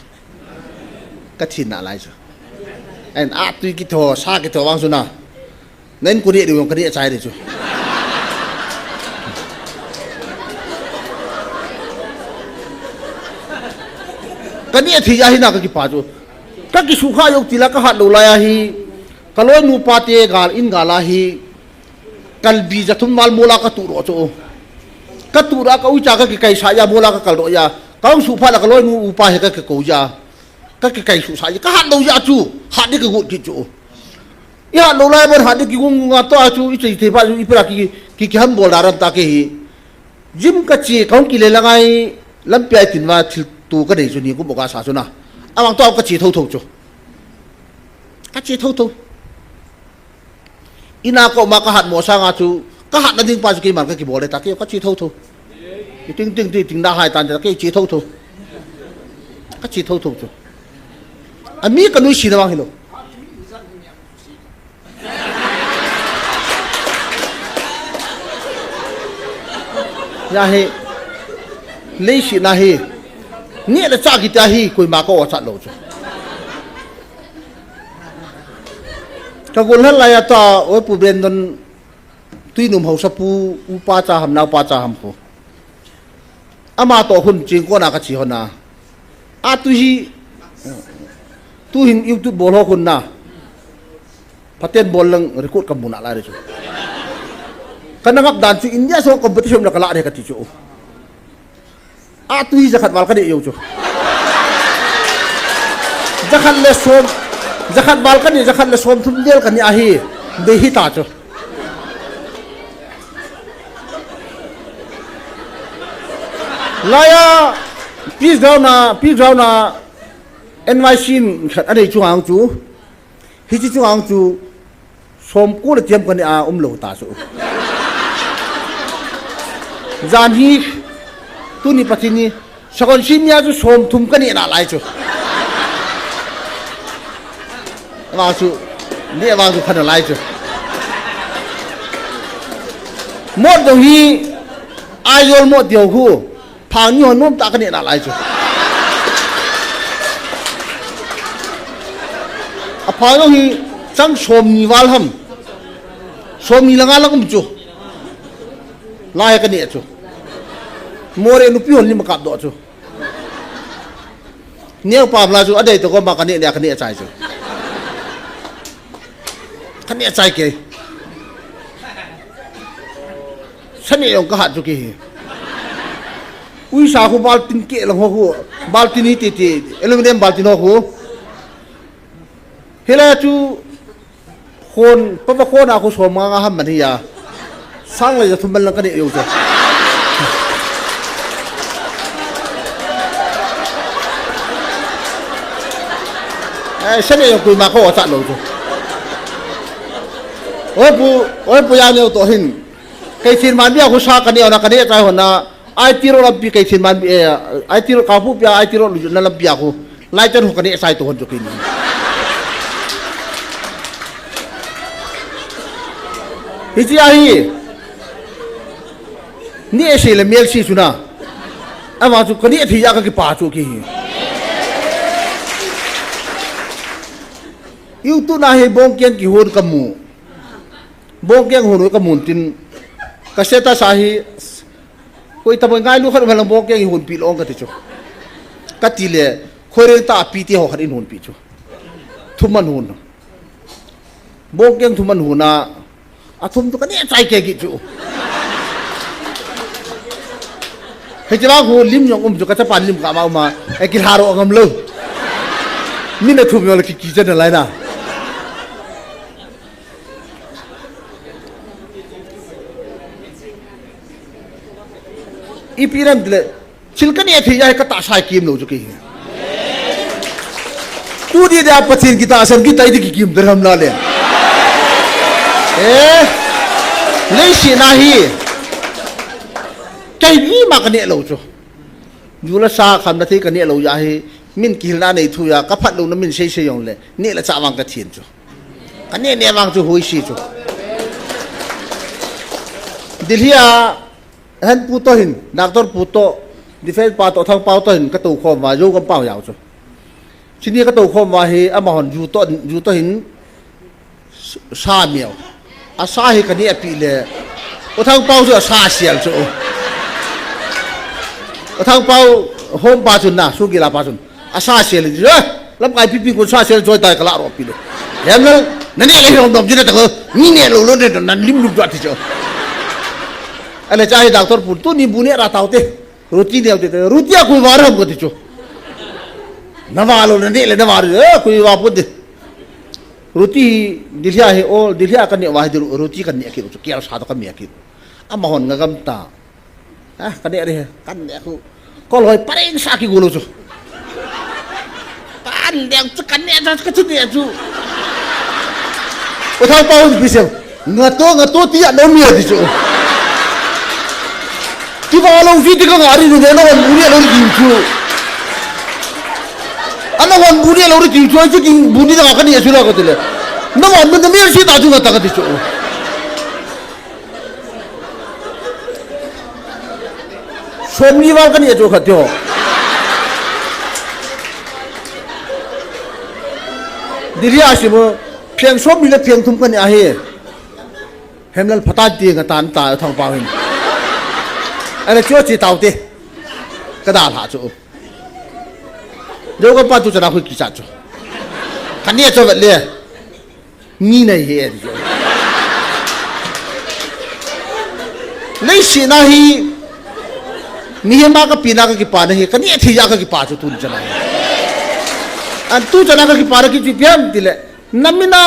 Ka thin na lai chu. En a tui kitoh, sa kitoh vang chu na. Nen kuni diu kani achai di chu. Kani athi ya hi na ka kipa chu. Ka kisukha jong tila ka hat lou lai a hi. Ka loinu pa te gal in gal a hi. Kalbi ja thum mal mola ka tu ro chu. Ka tu ra ka uicha ka kikaisa ya mola ka kal ro ya. Ka hung sukha la ka loinu upa he ka kiko ya. Ka kikaisu sa ya. Ka hat lou ya chu. Hat di ka gut ki chu. I hat lou lai bon hat di kigong gonga to a chu i chei thei pha chu i pera ki, ki, kiham bol da ram ta kei hi. Gym ka che ka hung kile la ngai lampi a i tin va thil tu ka nei chu ni kum ka sa chu na. Amang to ka che tho tho chu. Ka che tho tho. Ina ko ma ka hat mo sanga chu ka hat na ding pa chu keiman ka kibol le ta kei ka che tho tho. I ting ting ting ting da hai tan ta kei che tho tho. Ka che tho tho chu. A mi ka nuisi na vang hi lou. Ya hi, leiset na hi, neh le chah kiti a hi, koima ka o chat lou chu. Ka gol hal lai a ta, oi Pu Brandon, Tuinum Haosapu, upa cha ham, naopa cha ham khu. Ama toh khun chingkona ka che hon a. A tu hi, tu hin YouTube bol ho khun na. Phaten bol lang record ka mu na lai re chu. Ka na ngap dan chu India song competition la ka la re ka ti chu. A tu hi jakhat val ka ne jou chu. Jakhat le som, jakhat val ka ne, jakhat le som thum del ka ne ahi. Be hi ta chu. Laiya, peace ground a, peace ground a, N Y C in khat anei chunga chu, hiche chunga chu, som ko le tiam kaneh a umlou ta chu. Jan hi, tuni Pathen ni, Sakonsi nia chu som thum kaneh nalai chu. Ama chu, ni ama chu pha nalai chu. Mot dong hi, Aizawl mot deu hu. Phang ni hon nom ta kaneh nalai chu. Aphang jong hi chang som ni val ham. Som ni le nga lang um chu. Lai kaneh chu. Moreh nupi hon lim akap doh chu. Neo pam la chu adei to ko ma kaneh le kaneh chai chu. Kaneh chai ke. Sa neh jong kahat chu kei hi. Uisa khu baltin keh lang ho khu. Baltin hi titi. Aluminium baltin ho khu. Hilai chu khon, pava khon a khu som nga nga ham man hi a. Sang le ja thum man lang kaneh jou chu. Eh, sa neh jong koima kho cha lou chu. Oi pu, oi pu, ja neo to hin. Kei thin man bia khu sa kaneh na kaneh chai hon na. I T road lampi kei thin man, eh, I T road ka pu pia, I T road lu na lampi a khu. Lai chan ho kaneh chai to hon chu kei ni. Hiche a hi. Neh sei le mel sei chu na. Ama chu kaneh thei a kakipa chu kei hi. YouTube na hi bongkeng kihon kamu. Bongkeng hon kamun tin. Ka status a hi. Koi taboi ngailu khat um lang bongkeng ihonpi lou ong kati chu. Kati le, khoireng ta api ti ho khat in honpi chu. Thum man hon. Bongkeng thum man hon a, athum tu kaneh chai kei kit chu. Hiche vang khu lim jong um chu kachapan lim kama uma, e kilha ro ngam lou. Min athum jong le ki, kichat nalai na. Ipi ram tile, thil kaneh thei a hi katahsa hi kim lou chu kei hi. Tuni dia Pathen kitahsan kit a idi kikim der ham la le. Eh, leiset na hi. Kei ima kaneh lou chu. Ju le sa khamna thei kaneh lou ja hi. Min kihilna nei thu ja, kaphat louna min seisei jong le. Neh le chah vang kathin chu. Kaneh neh vang chu hoise chu. Delhi a, ahin pu to hin, doctor pu to, defense pa to, Thangpao to hin, katou khom uva, Zogam pao jao chu. Chuni katou khom uva hi, amahon ju to, ju to hin, sa miau. Asa hi kaneh pi le, U Thangpao chu asa sial chu. U Thangpao hom pa chun na, sugila pa chun. Asa sel ji, eh, lamkai pipi kon sa sel joi tai kala ro pi le. Hem lal, nani le hom dom ji na ta ko, ni ne lo lo ne, nan lim lim jo ti jo. Ale cha hi doctor pun, tuni bu ne ra tau te. Roti ne te, roti a kui var ham ko ti jo. Na va lo, nani le na va, eh, kui va pu de. Roti hi, Delhi a hi, o, Delhi a kan ne va hi, roti kan ne ki, ki sa to kan ne ki. Amahon nga gam ta. Ah, kan ne re, kan ne khu. Kol hoi pareng sa ki gulu chu. Kan ne chu kan ne chu ka chu ne chu. U Thangpao pi se. Nga to, nga to ti a no mi a ti chu. Ti va lo vi ti ka nga ri ne no bu ne lo ri chu. Ana wan bu ne lo ri chu chu ki bu ni ka kan ne chu la ka ti le. No wan na mi si ta chu nga ta ka ti chu. Somni val kan ne chu khat tio. Delhi a si mo, pheng somni le pheng thum kan ne ahi. Hemlal phatah ti nga tan ta Thangpao hin. Ana chu chi tau te. Ka dal ha chu. Zogam pa tu chana khu ki cha chu. Kan ne chu vet le. Ni nei he e ti chu. Leiset na hi, mihem a ka pi na ka kipa na hi, ka ne thei a ka kipa chu tun chana hi. An tu chana ka kipa na ki chi piam ti le, na min a,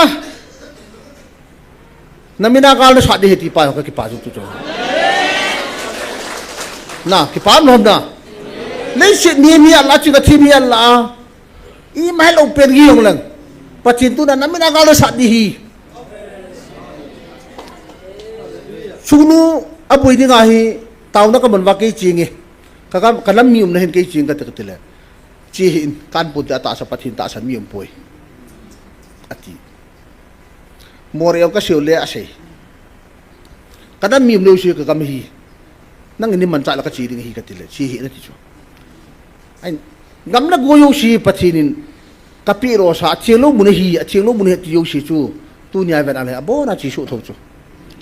na min a gal na sa de he ti pa ka kipa chu tu chana. Na, kipa nom na. Leiset mi mi ala chu ka thi mi ala. Ima helou pen hi hung lang. Pathen tuna namin a gal sat ding ahi. Sungnu aboi ding ahi, taona ka man uva kei ching e. Ka, ka, ka nam mi umna hin kei ching kati kati le. Chi hin, kan pun te atahsa Pathen tahsan mi um poi. Ati. Moreh jong ka seiu le asei. Ka nam mi um leu si ka gam hi. Nangin nei manchah le ka chi ding ahi kati le. Chi hin ati chu. Ai, gam le gou jouse Pathen in ka peh lou sa, atheng lou mun ahi, atheng lou mun ahi ti jouse chu. Tunia ven a le, abona chi suh tho chu.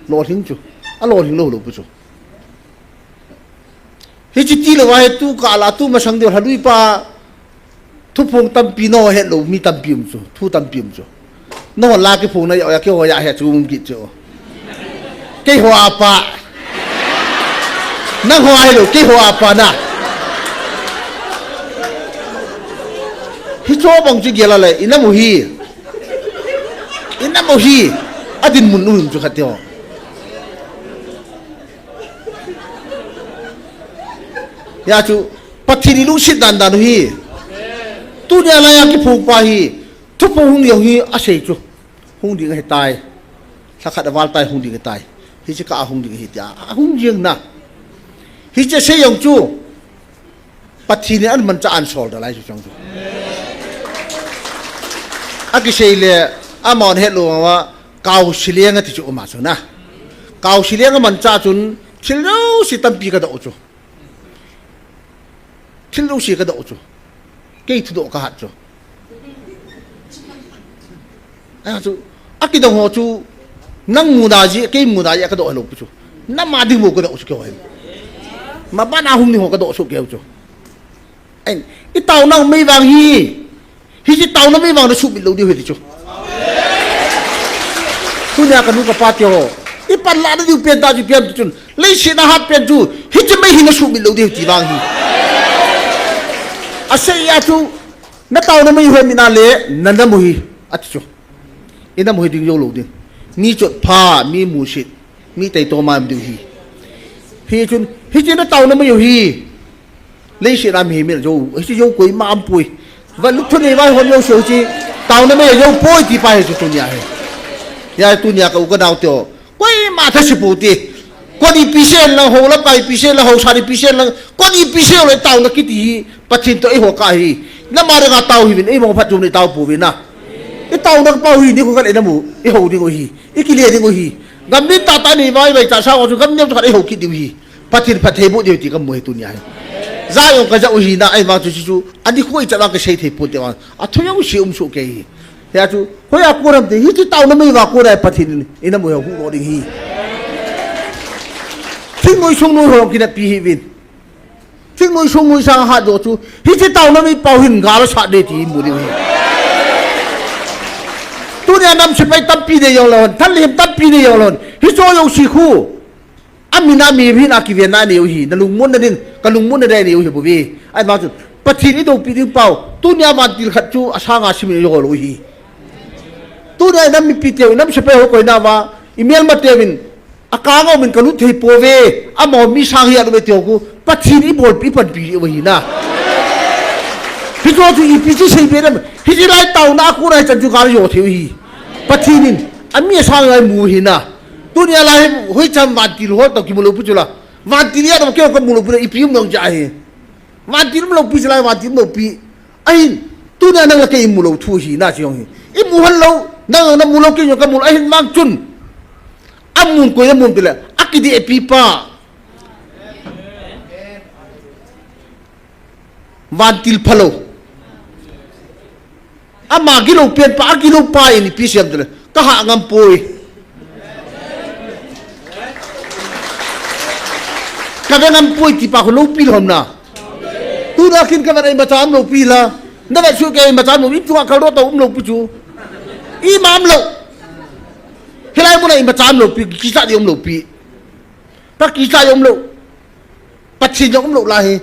Lolhing chu. Alolhing lou lou pu chu. Hiche ti lou a hi tu kah la tu masang deu lhalui pa thuphong tampi nahet lou mi tampi um chu, thu tampi um chu. Nahon la kiphong na jao a keiho ja he chu um kit chu. Keiho a pa. Nangho a hilou, keiho a pa na. Hicho bang chu gel a le, i nam u hi. I nam u hi. Adinmun u hin chu khat teo. Hijeh chun, Pathen i lungset dan dan u hi. Tunia laiya kiphong pa hi. Thuphong hung jong hi asei chu. Hung ding ahitai. Lhakhat aval tai hung ding ahitai. Hiche kah a hung ding ahi tia. Ahung jeng na. Hiche sei jong chu. Pathen in amanchah a asol da lai chu chang chu. Akisei le, amahon helou uva, Kaosi leng ati chu um a chu na. Kaosi leng amanchah chun, thil jouse tampi ka doh chu. Thil jouse ka doh chu. Kei thudoh ka hat chu. Ahi chu, akidong ho chu, nang muda jeh, kei muda jeh ka doh lou pu chu. Nama ding bou ka doh chu keiho hin. Maban a hung ding ho ka doh chu keiho chu. Ahin, i taona mei vang hi. Hiche taona mei vang na sumil lou diu ahi ti chu. Tunia ka nu ka pa teho. I panlah na diu pen tah chu ipi ham ti chun. Leiset a hat pen chu. Hiche mei hi na sumil lou diu ahi ti vang hi. Asei a chu. Na taona mei hi min a le. Na nam u hi. Ati chu. I nam u hi ding jou lou ding. Mi chotpha, mi musit. Mi taitom a um diu ahi. Hichun, hiche na taona mei u hi. Leiset a mihem in ajou, hiche jou koima um poi. Valluk thunei vaihom jouse hiche, taona mei ajou poi ti pa hi chu tunia hi. Hijeh a tunia ka u ka nao teho. Koima thase pou te. Kon ipi sei lang ho lam ka ipi sei lang ho san ipi sei lang. Kon ipi sei le taona kiti hi. Pathen toh eiho kah hi. Nama dinga tao hiuvin, eima phatchomna i tao pouvin na. I taona pa u hi, nikho khat i nam u, i hou ding u hi. I kile ding u hi. Gam neo tahtah nei vai vai cha sa u chu gam neo chu khat i hou kit diu hi. Pathen phatthei boh diu ti ka mu hi tunia hi. Ja jong ka ja u hi na, ahivang chu chu, ani khoi cha vang ka sei thei pon te vang. Athu jong sei um soh kei hi. Hijeh chun, hoiya kon ham ti, hiche taona mei uva kon a Pathen in, i nam u hi huhdoh ding ahi. Thingnoi sungnoi ho kineppi hiuvin. Thingnoi sungnoi sang hat jo chu, hiche taona mei pa u hin gal asat ding ti i mu diu ahi. Tunia nam sepai tampi nei jong lou hon, thalhem tampi nei jong lou hon, hicho jouse khu. Amin a mi hin a kiven na nei u hi, na lungmon na din, ka lungmon na din nei u hi bou ve. Ahivang chun, Pathen i doupi ding pa u, tunia vantil khat chu asanga simin i jo lou hi. Tunia i nam mipi teu, i nam sepai ho koi na uva, i melma teuvin, akang a um in ka lut thei pouve, amaho mi sang hi a lut ve tiu khu, Pathen i bolpi i panpi diu ahi na. Hicho chu ipi chu sei be nam, hiche lai taona a kon a hichan chu gal jo thei u hi. Pathen in, ami asang lai mu hi na. Tunia lai hi, hoi cham vantil hol toh kimu lou pu chu la. Vantil a dam keu ka mu lou pu na ipi um nang ja hi. Vantil um lou pi chu lai, vantil um lou pi. Ahin, tunia nang le kei i mu lou thu hi, na chi jong hi. I mu hon lou, nang na mu lou kei jong ka mu lou, ahin vang chun. Amun koi amun ti le, akidih pi pa. Vantil phalou. Ama gilou pen pa, agilou pa in ipi sei ham ti le. Ka ha ngam poi. Ka ve ngam poi ti pa khu loupi lou ham na. Tuna khin ka ve imacha um lou pi la. Na ve chu kei imacha um lou, i chunga kal do ta um lou pu chu. Ima um lou. Hilai mun a imacha um lou pi, kisa di um lou pi. Ka kisa di um lou. Pathen jong um lou lai hi.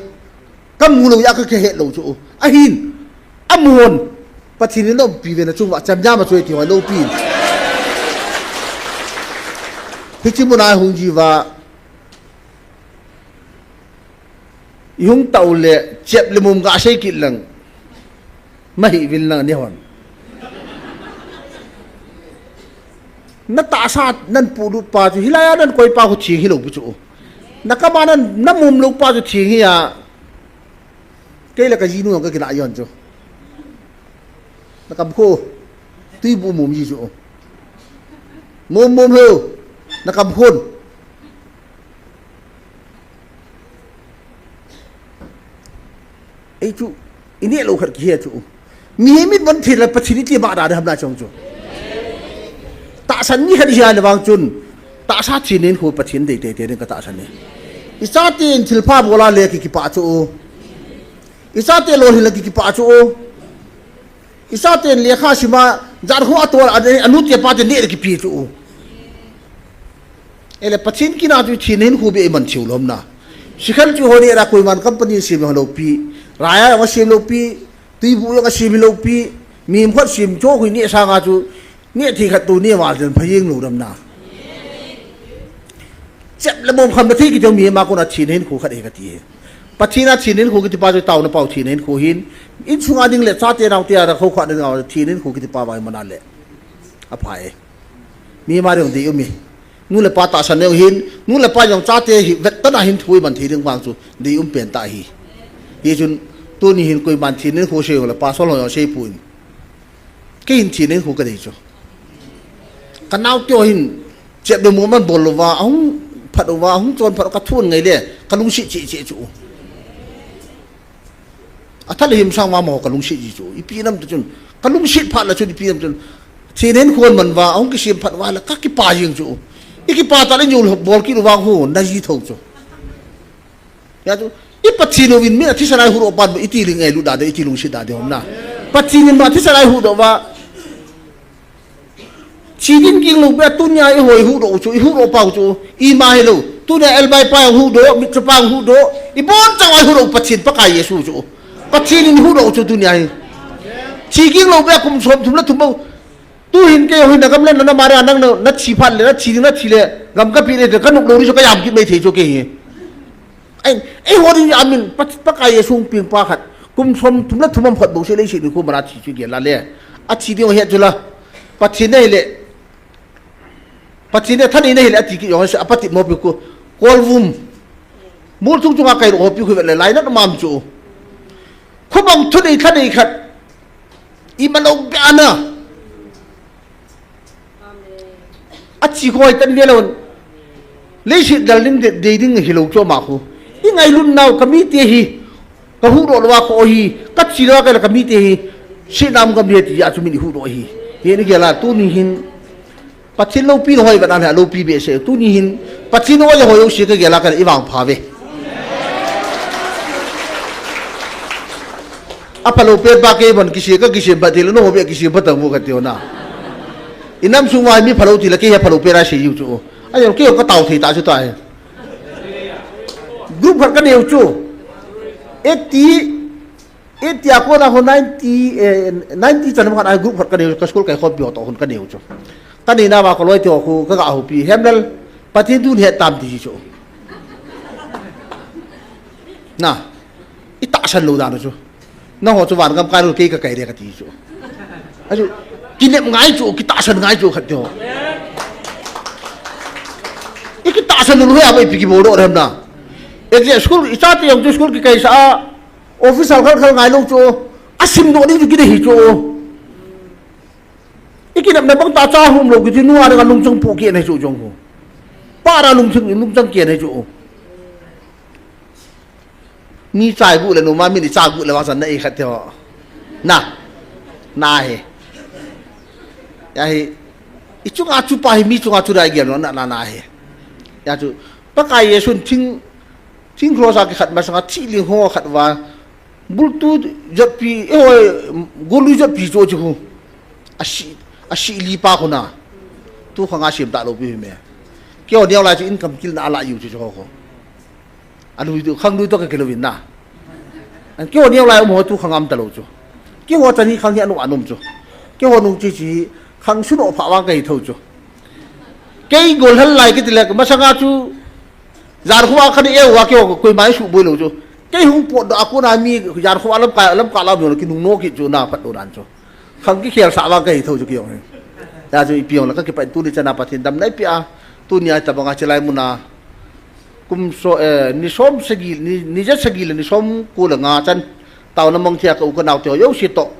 Ka mu lou a ka kihe lou chu. Ahin. Amun. Pathen in na umpi ve na chung uva cham jam a chu ti hoi lou pi. Hiche mun a hung ji uva. Ihung tao le chep le mum gasei kit lang. Mahi vil lang ni hon. Na tahsa nan pulut pa chu, hilai a nan koi pa khu thing hilou pi chu. Na kama nan, na mum lou pa chu thing hi a. Kei le ka jinu ka kila yon chu. Na kam khu. Tui bu mum ji chu. Mum mum ho. Na kam khun. Ei chu, i neh lou khat kihe chu. Mihem in von thil la Pathen in iti ma da ham na chong chu. Tahsan mi khat i hia le vang chun. Tahsa thinen khu Pathen dei tei tei ding ka tahsan e. I chaten thil pha bol a le ki kipah chu. I chaten lolhin la ki kipah chu. I chaten lekha sim a, jan khu a tol a, anu te pa te neh le kipe chu. Ele Pathen kina chu thinen khu be i man thiu lom na. Sikhan chu ho neh la koiman company sim lou pi. Raya jong sim lou pi. Tuibu jong sim lou pi. Mihem khat sim chu khu neh sanga chu. Neh thei khat tu neh val ten pha jeng lou dam na. Chep le mum kham na thei kiti mihem a kona thinen khu khat e ka ti e. Pathen a thinen khu kiti pa chu taona pau thinen khu hin. Insunga ding le chate naote a ra khu khat ding a thinen khu kiti pa vang i man a le. Apha e. Mihem a dei um e. Nu le pa tahsan neo hin, nu le pa jong chate hi vet tana hin thu i man thei ding vang chu dei um pen ta hi. Hichun tuni hin koiman thinen khu sei jong le pastor ho jong sei pon. Kei hin thinen khu ka dei chu. Ka naote ho hin chep le mum man bol lou va, ahung phat lou va, ahung chon phat lou ka thun ngai le, ka lungset cheh cheh chu. A thal him sang ma mo ka lungset ji chu. Ipi nam tu chun. Ka lungset phat la chun ipi nam chun. Thinen khu man va, ahung kisim phat va la ka kipa jing chu. I kipa ta le nyu bol ki lu va khu, na ji tho chu. Ya chu. I Pathen u vin mi a thisan a i hudoh pan i ti ling e lu da de, i ti lungset da de hom na. Pathen in ma thisan a i hudoh va. Thi ding ging lou be tunia i hoi hudoh chu, i hudoh pau chu, i ma hi lou. Tunia elbai pa hudoh, mit chu pa hudoh, i bon chang ai hudoh Pathen Pakai Jesu chu. Pathen in hudoh chu tunia hi. Thi ging lou be kum som thum la thum bou. Tu hin kei hin na gam le na, na mara nang na, na thi phat le, na thi ding na thi le, gam ka pi le, ka nuk lou ri chu ka jam kit mai thei chu kei hi. Ai, ei ho ding amin, Pat-, Pakai Jesu ping pa khat. Kum som thum la thum am khat bou se leiset ni khu mara thi chu gel a le. A thi ding het chu la. Pathen nei le. Pathen nei thanei nei le a ti ki jong se a pati mo pi ku. Kolvum. Mul chung chunga kai ro pi khu le lai na mam chu. Khu bang thu nei thanei khat. I ma lou be ana. A chi khoi tan ve lon. Leiset dal ding de, de ding hi lou chu ma khu. I ngailun nau ka mi te hi. Ka hudoh lou a khu hi. Ka chi lou a ka la ka mi te hi. Si nam ka mi ti a chu min hudoh hi. Hi ni gel a tuni hin. Pathen loupi na hoi vat a le loupi behseh. Tuni hin Pathen hoi hoi u si ka gel a ka i vangpha ve. A phalou pen pa kei von kisi ka kisi ba ti le no ho be kisi ba ta mu ka ti na. I nam sung va mi phalou ti le kei he phalou pen a sei u chu. A jong kei ka tao thei ta chu ta he. Group khat ka neu chu. Eighty Eighty a kona ho ninety, eh, ninety chan khat a group khat ka neu, ka school kai khom pi ho to hon ka neu chu. Ka nei na va ka loi te ho khu ka ga ho pi hem lal Pathen thu het tam ti chu. Na, i tahsan lou dan chu. Na ho chu van gam kai lou kei ka kai de ka ti chu. A chu, ki nep ngai chu, ki tahsan ngai chu khat te ho. I ki tahsan lou he a ba i pi ki bol do hem na. Exam school, i chate jong chu school ki kai sa a, Officer khal khal ngai lou chu. A sim doh ding chu kidei hi chu. I kinepna bang ta cha hum lou kiti nu a ding a lungchang pu kit na chu jong hu. Pa ra lungchang, lungchang kit na chu. Mi chai gu le nu ma mi ni cha gu le wa san na i khat te ho. Na. Na he. Ya hi. I chunga chu pa hi mi chunga chu dai giam lo na, na, na he. Ya chu. Pakai Jesun thing Thing cross a kikhat masanga thih ling ho khat va. Bultu jotpi, eh, hoi, golu jotpi chu chu hu. A si, a si li pa khu na. Tu khanga sim ta lou pi hi me. Kei ho neo lai chu in kam kil na a la yu chu chu ho ho. A lui tu, khang lui to ka kilo vin na. An kei ho neo lai um ho tu khang am ta lou chu. Kei ho chan hi khang hi anu anum chu. Kei ho nung chi chi khang su no pha wang ka hi tho chu. Kei gol hal lai kiti le masanga chu. Jan khu a khan i eu a kei ho koima i suboi lou chu. Kei hung potdoh a kona mi jan kho a lamkai, lamkai lam jong kinung no kit chu na phat doh dan chu. Khang kikhel sah vang kahi thou chu kei jong hi. Hijeh chun ipi jong le kakipah in tuni chana Pathen damna eipeh a, tuni a tabang a chilai mun a kum so, eh, ni som sagi, ni, ni ja sagi le ni som ko le nga chan taona mang thei a ka u ka nao te ho jouse toh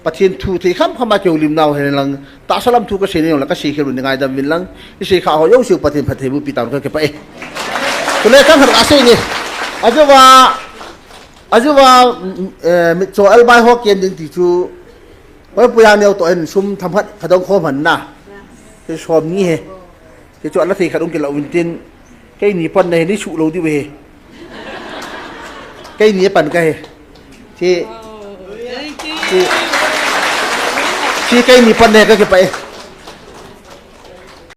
Pathen thu thei kham kham a kihoulim nau hen lang, tahsa lam thu kasei ni jong le kasei khel u ni ngaidam uvin lang, isei kha ho jouse u Pathen phatthei boh pi tauvin kakipah e. Chule thang khat kasei nge. Ajeh uva, ajeh uva, mm, eh, mitcho elbai ho kem ding ti chu, hoi puya neo toh hin sum themkhat kadong khom hen na. Ti som ni he. Ti chu ala thei khat ung kila uvin tin. Keini pan na he ni suh lou diu he. Keini pan ka he. Ti, ti, ti keini pan na he kakipah e.